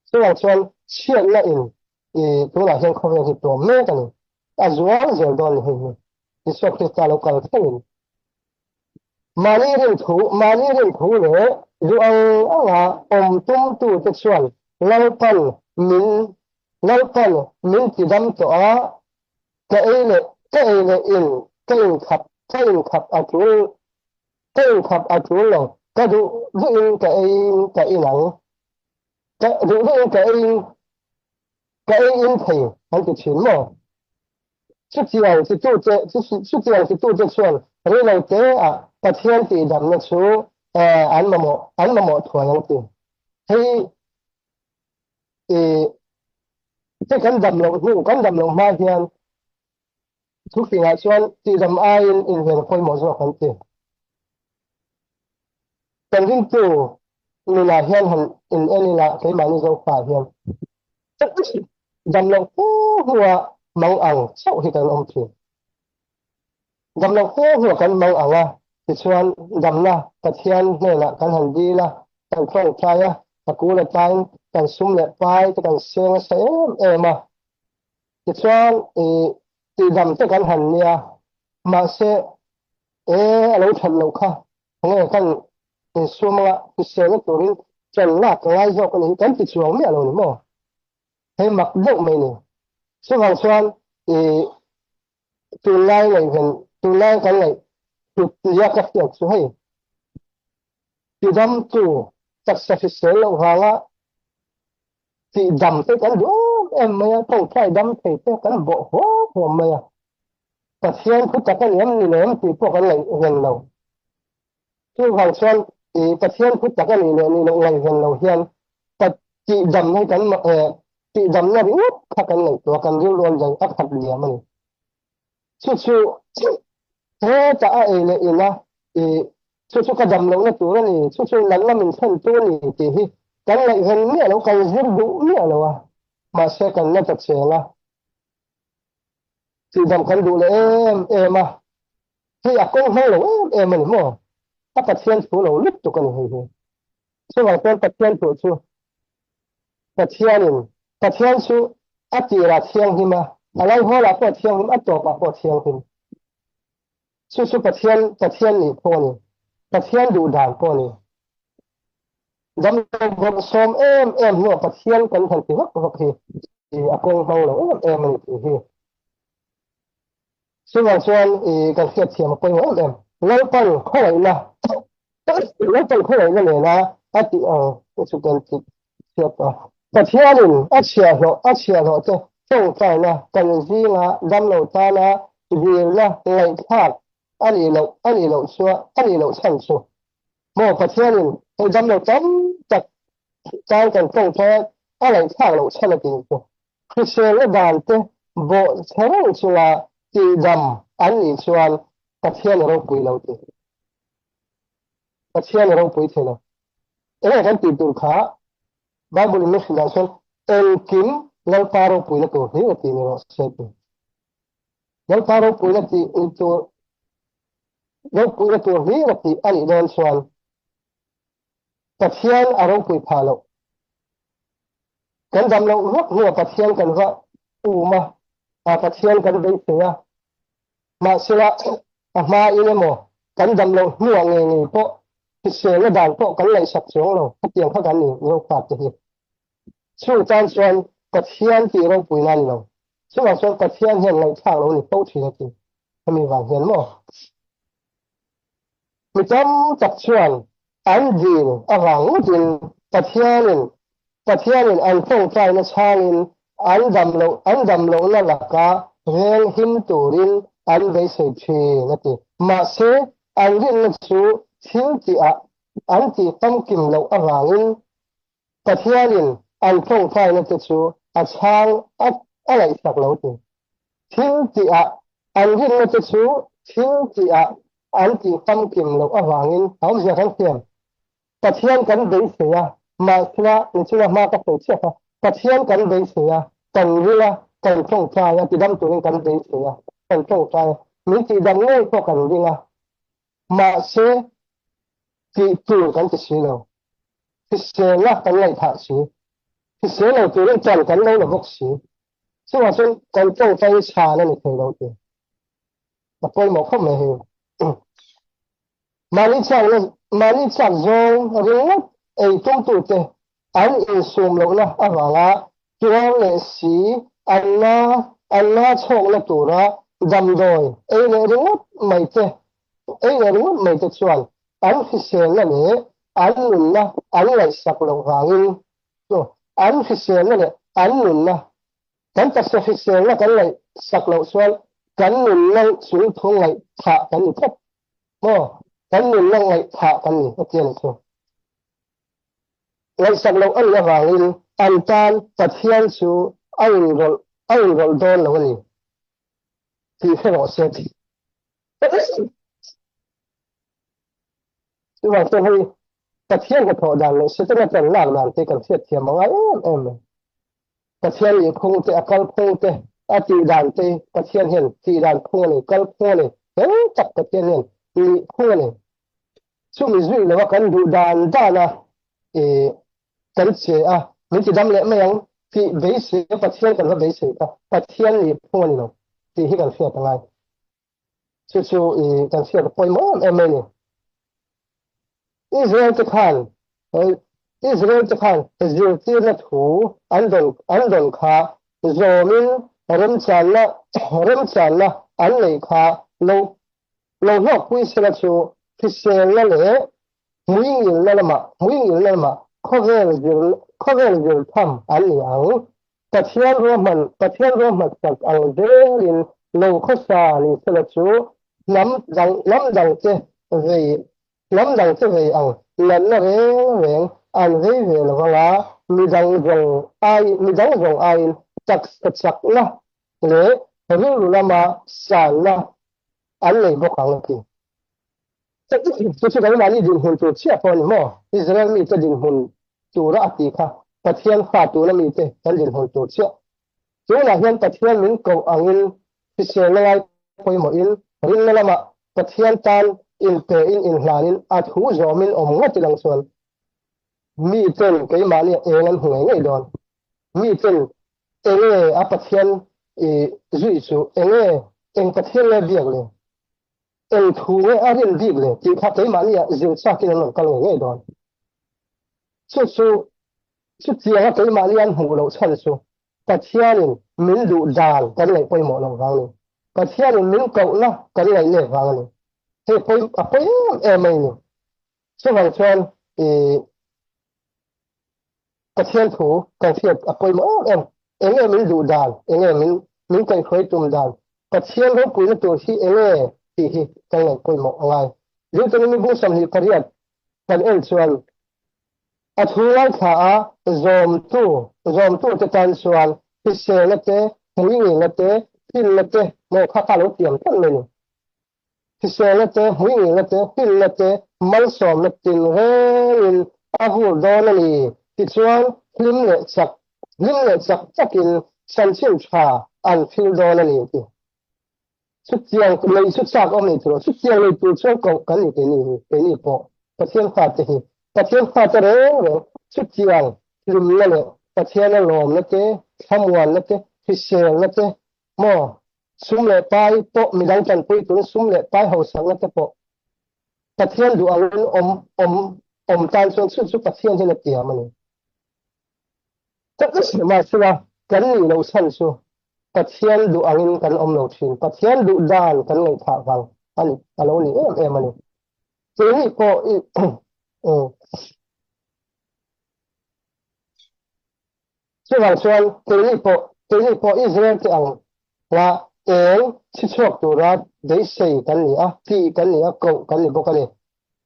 Chuvang chuan chhiatna in i tunah hian khawvel hi tuam mek a ni. A zual zel dawn a ni hei hi. Isua Krista lo kal thlengin. Mahni rinthu, mahni rinthu leh duh ang anga awm tumtute chuan Lalpan min Lalpan min tidam tawh a, ka ei leh ka ei leh in ka inkhap ka inkhap a tul ka inkhap a tul lo, ka duh duhin ka eiin ka in ang, ka duh duhin ka eiin ka ei in thei an ti thin maw? Chutiang titute chutiang titute chuan reilote ah Pathian tihdamna chu an mamawh an mamawh thuai ang ti. Hei i hei kan dam loh hnu kan dam loh hma hian thufingah chuan tihdam aiin inven pawimawh zawk an ti. Kan ringtu nunah hian han in en ila keimahni Zofa hian Damloh fu hnua mang ang chauh hi kan awm thin. Damloh fu hnua kan mang ang a, tichuan damna Pathian hnenah kan han dil a, kan tawngtai a, a kul atain kan sum leh pai te kan seng nasa em em a. Tichuan i tihdam te kan han nia, mahse e a lo that loh kha nge kan insum anga hriselna turin ṭan lak ka ngai zawk a ni hi kan ti chuang miah lo ni maw? Hei mak deuh mai ni. Chuvang chuan i tunlai ngaihven tunlai kan ngaih hlut nia ka hriat chu hei tidamtu taksa hrisel loh vanga tihdam te kan duh em em mai a, tawngtai dam thei te kan bawh huam huam mai a. Pathian thu tak a ni em ni lo em tih pawh kan ngaihven lo. Chuvang chuan i Pathian thu tak a nih leh nih loh ngaihven lo hian ka tihdamna hi kan tihdamna ringawt kha kan ngaihtuah a, kan rilru a lian a khat liam a ni. Chu chu hetah a ei leh in a, i chu chu ka dam lohna tur a ni, chu chu natna min thlen tu a ni tih hi kan ngaihven miah lo, kan zir duh miah lo a, mahse kan la ta cheng a, tihdam kan duh leh em em a. Hei a kawng hmang lo em em a ni maw? A Pathian thu lo lutuk a ni hei hi. Chuvang chuan Pathian thu chu Pathianin Pathian chu a tirah thianghlim a, a laihawlah pawh thianghlim, a tawpah pawh thianghlim. Chu chu Pathian Pathian nih phung a ni. Pathian duh dan pawh a ni. Damlo bawrhsawm em em hnuah Pathian kan han ti vak vak hi a kawng hmang lo em em a ni tih hi. Chuvang chuan kan hriatthiam a pawimawh em em. Lalpan khawngaihna Lalpan khawngaihna nena a tih ang te chu kan ti hriat a. Pathianin a chhiahhlawh a chhiahhlawh te tawngtaina kan zinga damlo tana dilna ngaihthlak a nih loh a nih loh chuan a nih loh chhan chu maw Pathianin hei damlo tam tak tan kan tawngtai a ngaihthlak loh chhan a ti chu. Hriselna dan te bawh chhe reng chunga tihdam an nih chuan Pathian a ropui lo tih. Pathian a ropui thei lo. Enge kan tih tur kha Bible in min hrilh ah chuan engkim Lalpa ropuina tur hlir a tih ni rawh se ti. Lalpa ropuina tih ni tur ropuina tur hlir a tih a nih dawn chuan Pathian a ropui phah loh. Kan dam loh vak hnuah Pathian kan va um a, a Pathian kan beisei a. Mahsela a hmain emaw kan dam loh hnuah ngei ngei pawh hriselna dan pawh kan ngaihsak chuang lo, hetiang kha kan ni Zofate hi. Chung tan chuan Pathian tih ropuina a ni lo. Chungah chuan Pathian hian ngaihthlak lo ni fo thin a ti. Hemi vang hian maw? Mi tam tak chuan an dil avang ngawtin Pathianin Pathianin an tawngtaina chhangin an dam loh an dam lohna laka veng him turin an beisei thin a ti. Mahse, an rinna chu thil tihah an tih famkim loh avangin Pathianin an tawngtaina te chu a chhang a a ngaihsak lo ti. Thil tihah an rinna te chu thil tihah an tih famkim loh avangin a awmzia kan hriam. Pathian kan beisei a, mahsela nichina hma ka sawi chiah kha, Pathian kan beisei a, kan ring a, kan tawngtai a, tidam turin kan beisei a, kan tawngtai a, min tihdam ngei pawh kan ring a, mahse tih tur kan ti si lo. Hriselna kan ngaihthah si. Hrisel lo turin ṭan kan lo la bawk si. Chuvang chuan kan tawngtai chhan a ni thei lo ti. A pawimawh khawp mai hei. Mahni chakna mahni chak zawng ringawt ei tumtute an insum lohna avanga tuar leh si an na an na chhawkna tura damdawi ei leh ringawt mai te ei leh ringawt mai te chuan an hriselna leh an nunna an ngaihsak loh vangin an hriselna leh an nunna kan taksa hriselna kan ngaihsak loh chuan kan nunna chungthu ngaihthah kan ni tlat maw kan nunna ngaihthah kan ni a ti a nih chu. Ngaihsak loh a nih avangin an tan Pathian chu a inrawlh a inrawlh dawn lo a ni tih hre rawh se. Chuvang chuan hei Pathian hnathawh dan leh Setana tan lak dan te kan hriatthiam a ngai em em mai. Pathian nihphung te, a kalphung te, a tih dan te Pathian hian tih dan phung a nei, kalphung a nei, fel tak Pathian hian nihphung a nei. Chumi zui lova kan duh dan dan a kan che a, min ti dam leh mai ang tih beisei a Pathian kan va beisei kha Pathian nihphung a ni lo tih hi kan hriat a ngai. Chu chu kan hriat a pawimawh em em mai a ni. Israel te khan Israel te khan zirtirna thu an dawn an dawn kha zawmin remchanna remchanna an neih kha lo lo hlawkpui sela chu hriselna leh hmuingilna lamah hmuingilna lamah khawvel zir khawvel zir tham an ni ang. Pathian ruahman Pathian ruahman tak ang zelin lo khawsa ni sela chu hnam dang hnam dangte vei hnam dangte vei ang natna reng reng an vei ve lo vang a, midang zawng ai midang zawng aiin taksa chakna leh rilru lama sanna an nei bawk ang a ti. Chu chu keimahni dinhmun tur chiah pawh a ni maw? Israel mite dinhmun tura a tih kha Pathian fa tuna mite kan dinhmun tur chiah. Tunah hian Pathian min koh angin hriselna ngai pawimawhin rinna lamah Pathian tan inpein inhlanin a thu zawmin awm ngawt ilang chuan miten keimahni eng an hmu ngei ngei dawn. Miten enge a Pathian i zui chu enge eng Pathian nge biak le? Eng thu nge a rin bik le tih kha keimahni ah zir chak in an rawn kal ngei ngei dawn. Chu chu chutianga keimahni an hmuh loh chhan chu Pathianin min duh dan kan ngaih pawimawh loh vang a ni. Pathianin min kohna kan ngaih lek vang a ni. Hei pawi a pawi em em mai a ni. Chuvang chuan i Pathian thu kan hriat a pawimawh em em. Eng nge min duh dan, eng nge min min kaihhruai tum dan, Pathian ropuina tur hi eng nge tih hi kan ngaih pawimawh a ngai. Deuteronomy bung 28 kan en chuan a thu ngaithla a zawmtu zawmtute tan chuan hriselna te, hmuingilna te, hlimna te maw kha kha a lo tiam tlat mai a ni. Hriselna te, hmuingilna te, hlimna te, malsawmna tinrengin a vur dawn a ni. Tichuan, hlim leh chak hlim leh chak takin chanchin tha an thil dawn a ni ti. Chutiang nei chu chak awm nei tur a, chutiang nei tur chuan koh kan ni keini hi, keini pawh Pathian fate hi, Pathian fate reng reng chutiang hlimna leh Pathiana lawmna te, thlamuanna te, hriselna te maw Sum leh pai pawh midang tanpui turin sum leh pai hausakna te pawh Pathian duh angin awm awm awm tan chuan chu chu Pathian hian a tiam a ni. Mahsela kan nih loh chhan chu Pathian duh angin kan awm lo thin. Pathian duh dan kan ngaihthah vang a ni a lo ni em em a ni. Keini pawh i Chuvang chuan keini pawh keini pawh Israel te ang nga eng chhi chhuak tura beisei kan ni a, tih kan ni a, koh kan ni bawk a ni.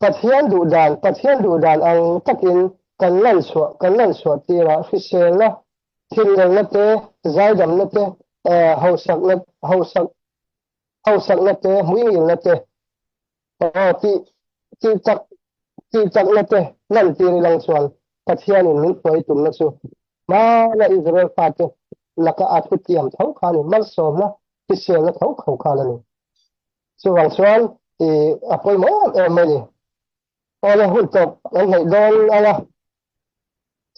Pathian duh dan Pathian duh dan ang takin kan lan chhuah kan lan chhuah tirah hriselna, thinlengna te, zaidamna te, hausakna hausak hausakna te, hmuingilna te, Aw tih tih chak tih chakna te lantir ilang chuan Pathianin min hruai tumna chu hmana Israel fate laka a thu tiam tho kha a ni, malsawmna hriselna tho tho khan a ni. Chuvang chuan i a pawimawh em em mai ni. Awle hun tawp kan hnaih dawn ang a,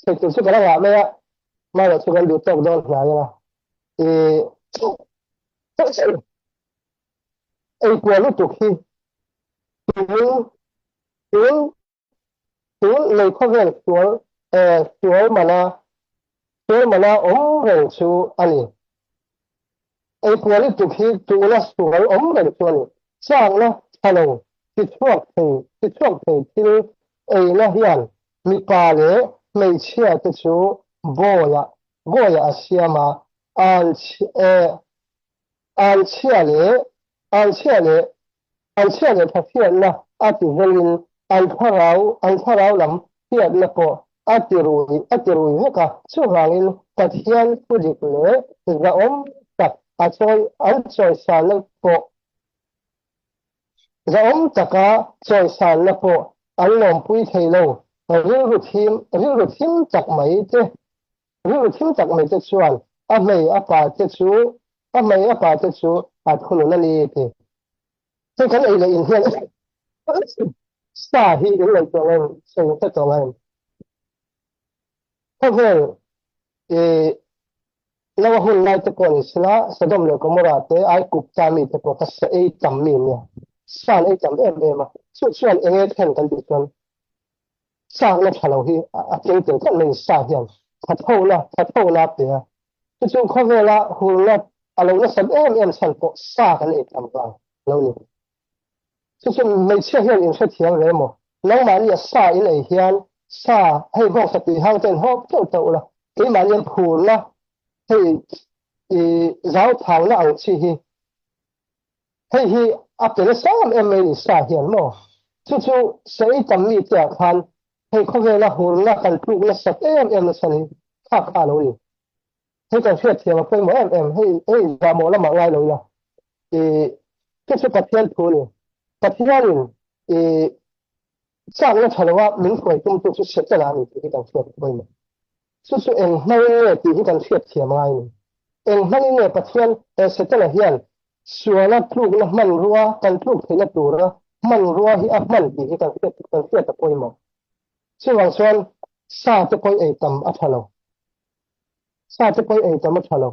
sawi tur chu kan a ngah mai a, hmanah chu kan duh tawk dawn hnai ang a. I Ei kual lutuk hi tun tun tun lei khawvel sual eh sual mana sual mana awm reng chu a ni. Ei kual lutuk hi tuna sual awm reng chu a ni. Chakna tha lo ti chhuak thei ti chhuak thei thil eina hian mipa leh hmeichhia te chu bawiah bawiah a siam a, an eh An chhia leh an chhia leh an chhia leh tha hriatna a ti vengin an thlarau an thlarau lam hriatna pawh a ti rui a ti rui vek a. Chuvangin Pathian thu dik leh zahawm tak a chawi an chawisanna pawh zahawm taka chawisanna pawh an lawmpui thei lo. Rilru thim rilru thim tak mai te Rilru thim tak mai te chuan a hmei a pa te chu a hmei a pa te chu a thunun a ni ti. Hei kan ei leh in hian sa hi in ngaihtuah ngai em sawi hre tawh ngai em. Khawvel i Noa hun lai te pawh ni sela Sodom leh Gomorrah te Aigupta mi te pawh kha sa ei tam mi an nia. Sa an ei tam em em a. Chu chuan enge thlen kan tih chuan Chakna tha lo hi a keng tel tlat mai sa hian thathona thathona a pe a, chu chu khawvela hurna a lo nasat em em chhan pawh sa kan ei tam vang lo ni. Chu chu hmeichhia hian in hrethiam ve maw? Nangmahni a sa in ei hian sa hei bawngsa tui hang ten hawp teuh teuh ula, keimahni an phurna hei i zauthangna ang chi hi Hei hi a pe nasa em em mai ni sa hian maw? Chu chu sa ei tam mi te ah khan hei khawvela hurna kan tluk nasat em em nasa ni kha kha a lo ni. Hei kan hriatthiam a pawimawh em em hei hei zahmawh lamah ngai lo ila i chu chu Pathian thu a ni. Pathianin i chakna tha loa min hruai tumtu chu Setana a ni tih hi kan hriat pawimawh. Chu chu eng hmangin nge tih hi kan hriatthiam ngai a ni. Eng hmangin nge Pathian he Setana hian suala tlukna hmanrua kan tluk theihna tura hmanrua hi a hman tih hi kan hriat kan hriat a pawimawh. Chuvang chuan sa te pawh ei tam a tha lo. Sa te pawh ei tam a tha lo.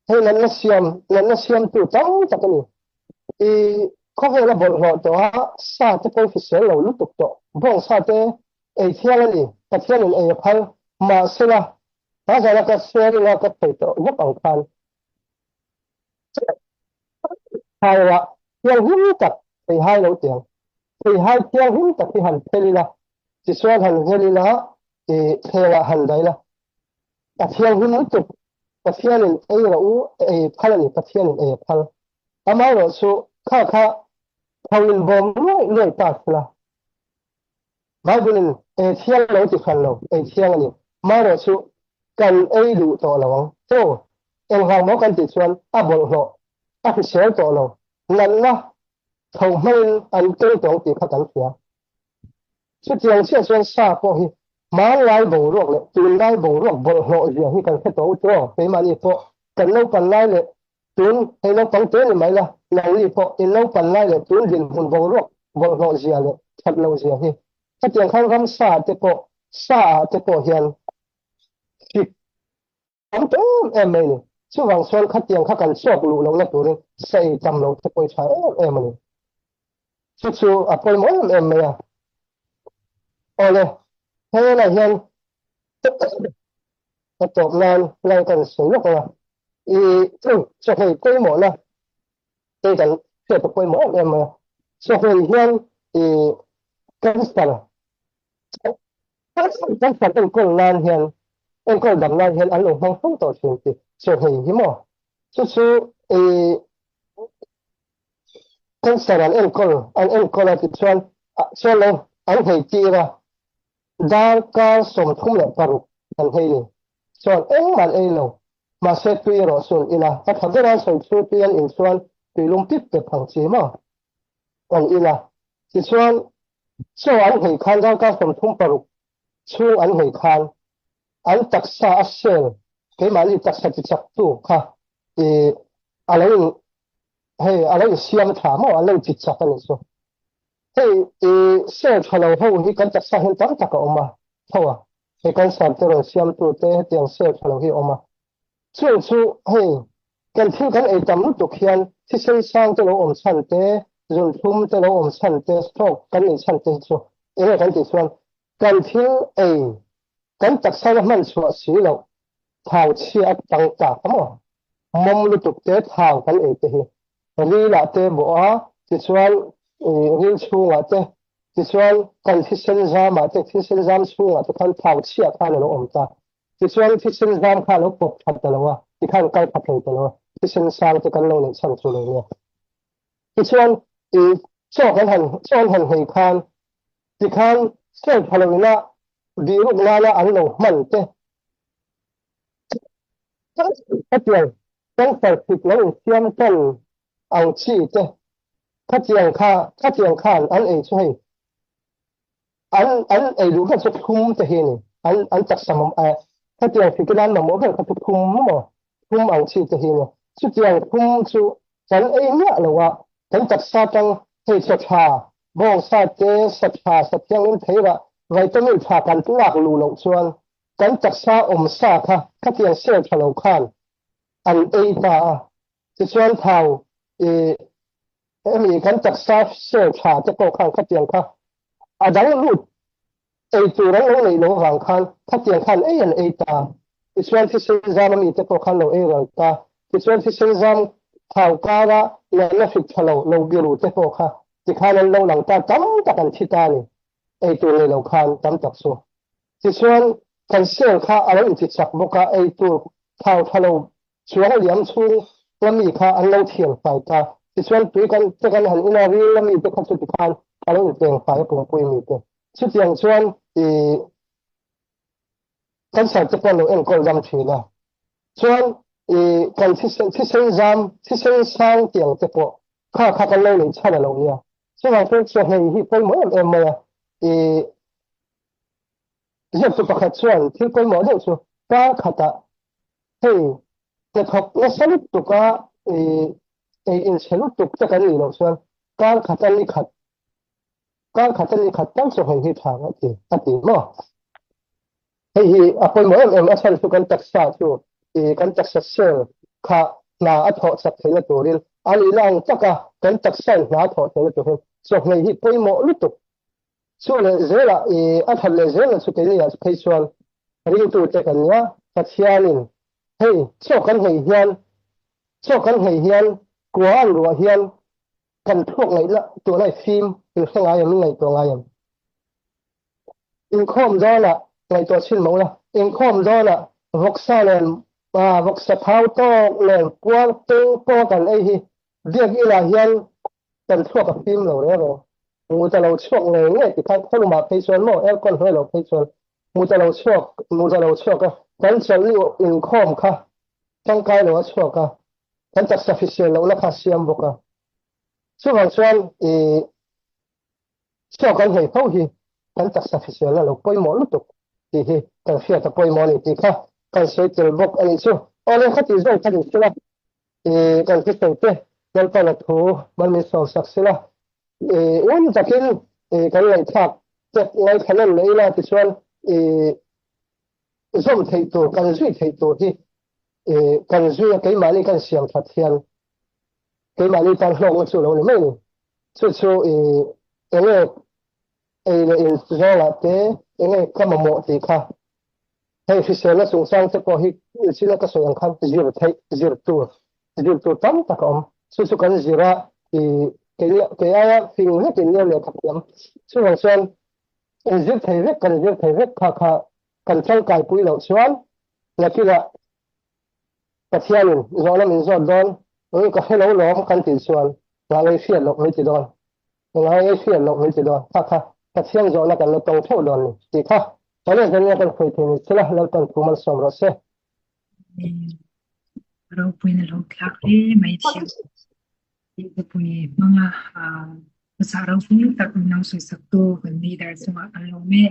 Hei natna siam natna siamtu tam tak a ni. I. Khawvel a bawlhhlawh tawh a, sa te pawh hrisel lo lutuk tawh. Bawngsa te ei thiang a ni, Pathianin ei a phal. Mahsela, hma zana ka sharing a ka thei tawh vek ang khan thlaiah thianghlim tak theihai lo tiang. Theihai thianghlim tak hi han phel ila, tichuan han vel ila, thlengah han dah ila. A thianghlim lutuk, Pathianin ei rawh u, ei phal a ni, Pathianin ei a phal. Amaherawhchu kha kha tho in bawm luai luai ta thila. Bible-in ei thiang lo ti hran lo, ei thiang a ni. Amaherawhchu kan ei duh tawh lo ang. Chaw engvang maw kan tih chuan a bawlhhlawh, a hrisel tawh lo, natna tho hmangin an keng tawng tih kha kan hria. Chutiang chiah chuan sa pawh hi hmanlai boruak leh tunlai boruak bawlhhlawh zia hi kan hre tawh u tiraw? Keimahni pawh kan naupan lai leh tun hei naupang te ni mai la, nangni pawh in naupan lai leh tun dinhmun boruak bawlhhlawh zia leh that lo zia hi. Hetiang khan ramsa te pawh sa ah te pawh hian hrik tam ta em em mai a ni. Chuvang chuan khatiang kha kan chawk luh lohna turin sa ei tam lo te pawh i tha em em a ni. Chu chu a pawimawh em em mai a. Awle, helah hian a tawp nan lai kan sawi lawk ang a. I chawhmeh pawimawhna te kan hriat a pawimawh em em mai a. Chawhmeh hian i cancer cancer enkawl nan hian enkawl dam nan hian an lo hmang fo tawh thin tih chawhmeh hi maw. Chu chu i Cancer an enkawl an enkawl a tichuan chuan lo an hei tir a, darkar 36 an hei ni. Chuan engmah an ei lo, mahse tui erawh chu an in a, a tha ber a sawi chu tui an in chuan tui lum pip pep ang chi maw an in a, tichuan chaw an hei khan darkar 36 chhung an hei khan an taksa a cell keimahni taksa tichaktu kha i a lo in hei a lo insiam tha maw an lo inchit chak a nih chu. Hei i cell tha lo ho hi kan taksa hian tam tak a awm a tho a, hei cancer te rawn siamtu te hetiang cell tha lo hi a awm a. Chung chu hei kan thil kan ei tam lutuk hian thisen sang te lo awm chhan te, zunthlum te lo awm chhan te, stroke kan neih chhan te hi chu enge kan tih chuan kan thil ei kan taksa a hman chhuah si loh thau chhia a tang tak a maw? Mawm lutuk te thau kan ei te hi rilah te bawh a, tichuan ril chhungah te, tichuan kan thisen zamah te, thisen zam chhungah te khan thau chhia khan a lo awm ta. Tichuan thisen zam kha a lo pawp that ta lo a, tikhan kal pha thei ta lo a, thisen sang te kan lo neih chhan chu lo nia. Tichuan chaw kan han chaw an han hei khan tikhan cell pha lo ina bihruk nana an lo hman te Khatiang cancer hrik lo insiam tan ang chi te khatiang kha khatiang khan an ei chu hei an an ei duh ber chu thlum te hi a ni an an taksa mam eh khatiang hrik in an mamawh ber kha chu thlum maw thlum ang chi te hi a ni chutiang thlum chu kan ei miah lo a kan taksa tang hei chaw tha bawngsa te sa tha sa thianghlim thei rah vitamin tha kan lak luh loh chuan Kan taksa awm sa kha khatiang cell tha lo khan an ei ta a, tichuan thau i hemi kan taksa cell tha te pawh khan khatiang kha a dang lut ei tur an lo neih loh avang khan khatiang khan ei an ei ta, tichuan thisen zam ami te pawh khan lo ei ral ta, tichuan thisen zam thau kara natna hrik tha lo lo biru te pawh kha tikhan an lo lang ta tam tak an thi ta a ni, ei tur nei lo khan tam tak chu. Tichuan, kan cell kha a lo inti chak bawk a, ei tur thau tha lo chuang liam chhung la mi kha an lo thian fai ta. Tichuan, tui kan te kan han in a, ril la mi te kha chuti khan a lo intleng fai a pumpui mi te. Chutiang chuan i cancer te pawh an lo enkawl dam thin a. Chuan i kan thisen thisen zam, thisen sang tiang te pawh kha kha kan lo neih chhan a lo nia. Chuvang chuan chawhmeh hi pawimawh em em mai a, i Ziaktu pakhat chuan thil pawimawh deuh chu kar khatah hei hnathawk nasa lutuk a ei inchhe lutuk te kan nih loh chuan kar khata ni khat kar khata ni khat tal chu hei hi tha a ti a ti maw. Hei hi a pawimawh em em a chhan chu kan taksa chu kan taksa cell kha hna a thawh chak theihna turin. A nihna ang taka kan taksa in hna thawh theihna tur hian chawhmeh hi pawimawh lutuk. Chu leh zelah i a that leh zelna chu keini ah phei chuan ringtute kan nia, Pathianin hei chaw kan hei hian chaw kan hei hian kua an ruah hian kan thluak ngaihna tuna i fim in hre ngai em in ngaihtuah ngai em? Inkhawm dawnah ngaihtuah chhin mawh la, inkhawm dawnah vawksa nen vawksa thau tawk nen puar peng pawng kan ei hi biak inah hian kan thluak a fim lo reng reng. Mut a lo chhuak ngei ngei ti khan khawlumah phei chuan maw aircon hnuai lo phei chuan mut a lo chhuak mut a lo chhuak a, kan chawlh inkhawm kha tangkai lo a chhuak a, kan taksa hrisel lohna kha a siam bawk a. Chuvang chuan ih Chaw kan hei fo hi kan taksa hriselna lo pawimawh lutuk tih hi kan hriat a pawimawh a ni tih kha kan sawi tel bawk a nih chu. Awle kha tih zawng kha ni sela ih kan hrisawi te Lalpana thu mal min sawm sak sela ih ngun takin ih kan ngaihthlak te ngaithla nawn leh ila tichuan ih zawm theih tur kan zui theih tur hi ih kan zui a keimahni kan siam that hian Keimahni tan hlawkna chu lo ni mai ni. Chu chu i enge ei leh in zawngah te enge ka mamawh tih kha hei hriselna chungchang te pawh hi china ka sawi ang khan zir theih zir tur zir tur tam tak a awm. Chu chu kan zir a i kei kei aia fing hlekin nia lehkha thiam. Chuvang chuan inzir thei vek kan zir thei vek kha kha kan tangkaipui loh chuan nakinah Pathianin zawhna min zawt dawn, eng ka hre lo lawm kan tih chuan ngah ngei hriat loh min ti dawn, engah ngei hriat loh min ti dawn, kha kha Pathian zawhna kan la tawng theuh dawn ni tih kha Pawleh zania kan hruai thei ni chula Lalpan thu malsawm rawh se. Ropuiin a lo thlak hle mai thiam. Tihpui hmanga hmasa ropui tak min lo sawisaktu kan leader chungah kan lawm e.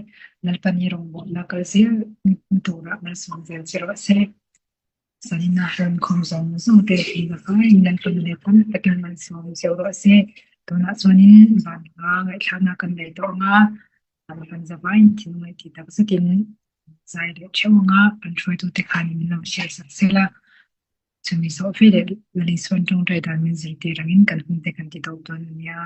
Lalpan i rawngbawlna kal zel turah malsawm zel che rawh se. Zanina rawn khawm zawng zawng te hi vakaiin Lalpan leh tam takin malsawm zeuh rawh se. Tunah chuanin van hma ngaihthlakna kan nei tawh ang a, Lalpan zavaiin thil ngaihti tak zetin zai leh theuh ang a, kan hruaitute khan min lo hriatsak sel a. Chumi zawh ve leh Lali chuan tawngtai dan min zirtir angin kan hun te kan ti tawp dawn a nia.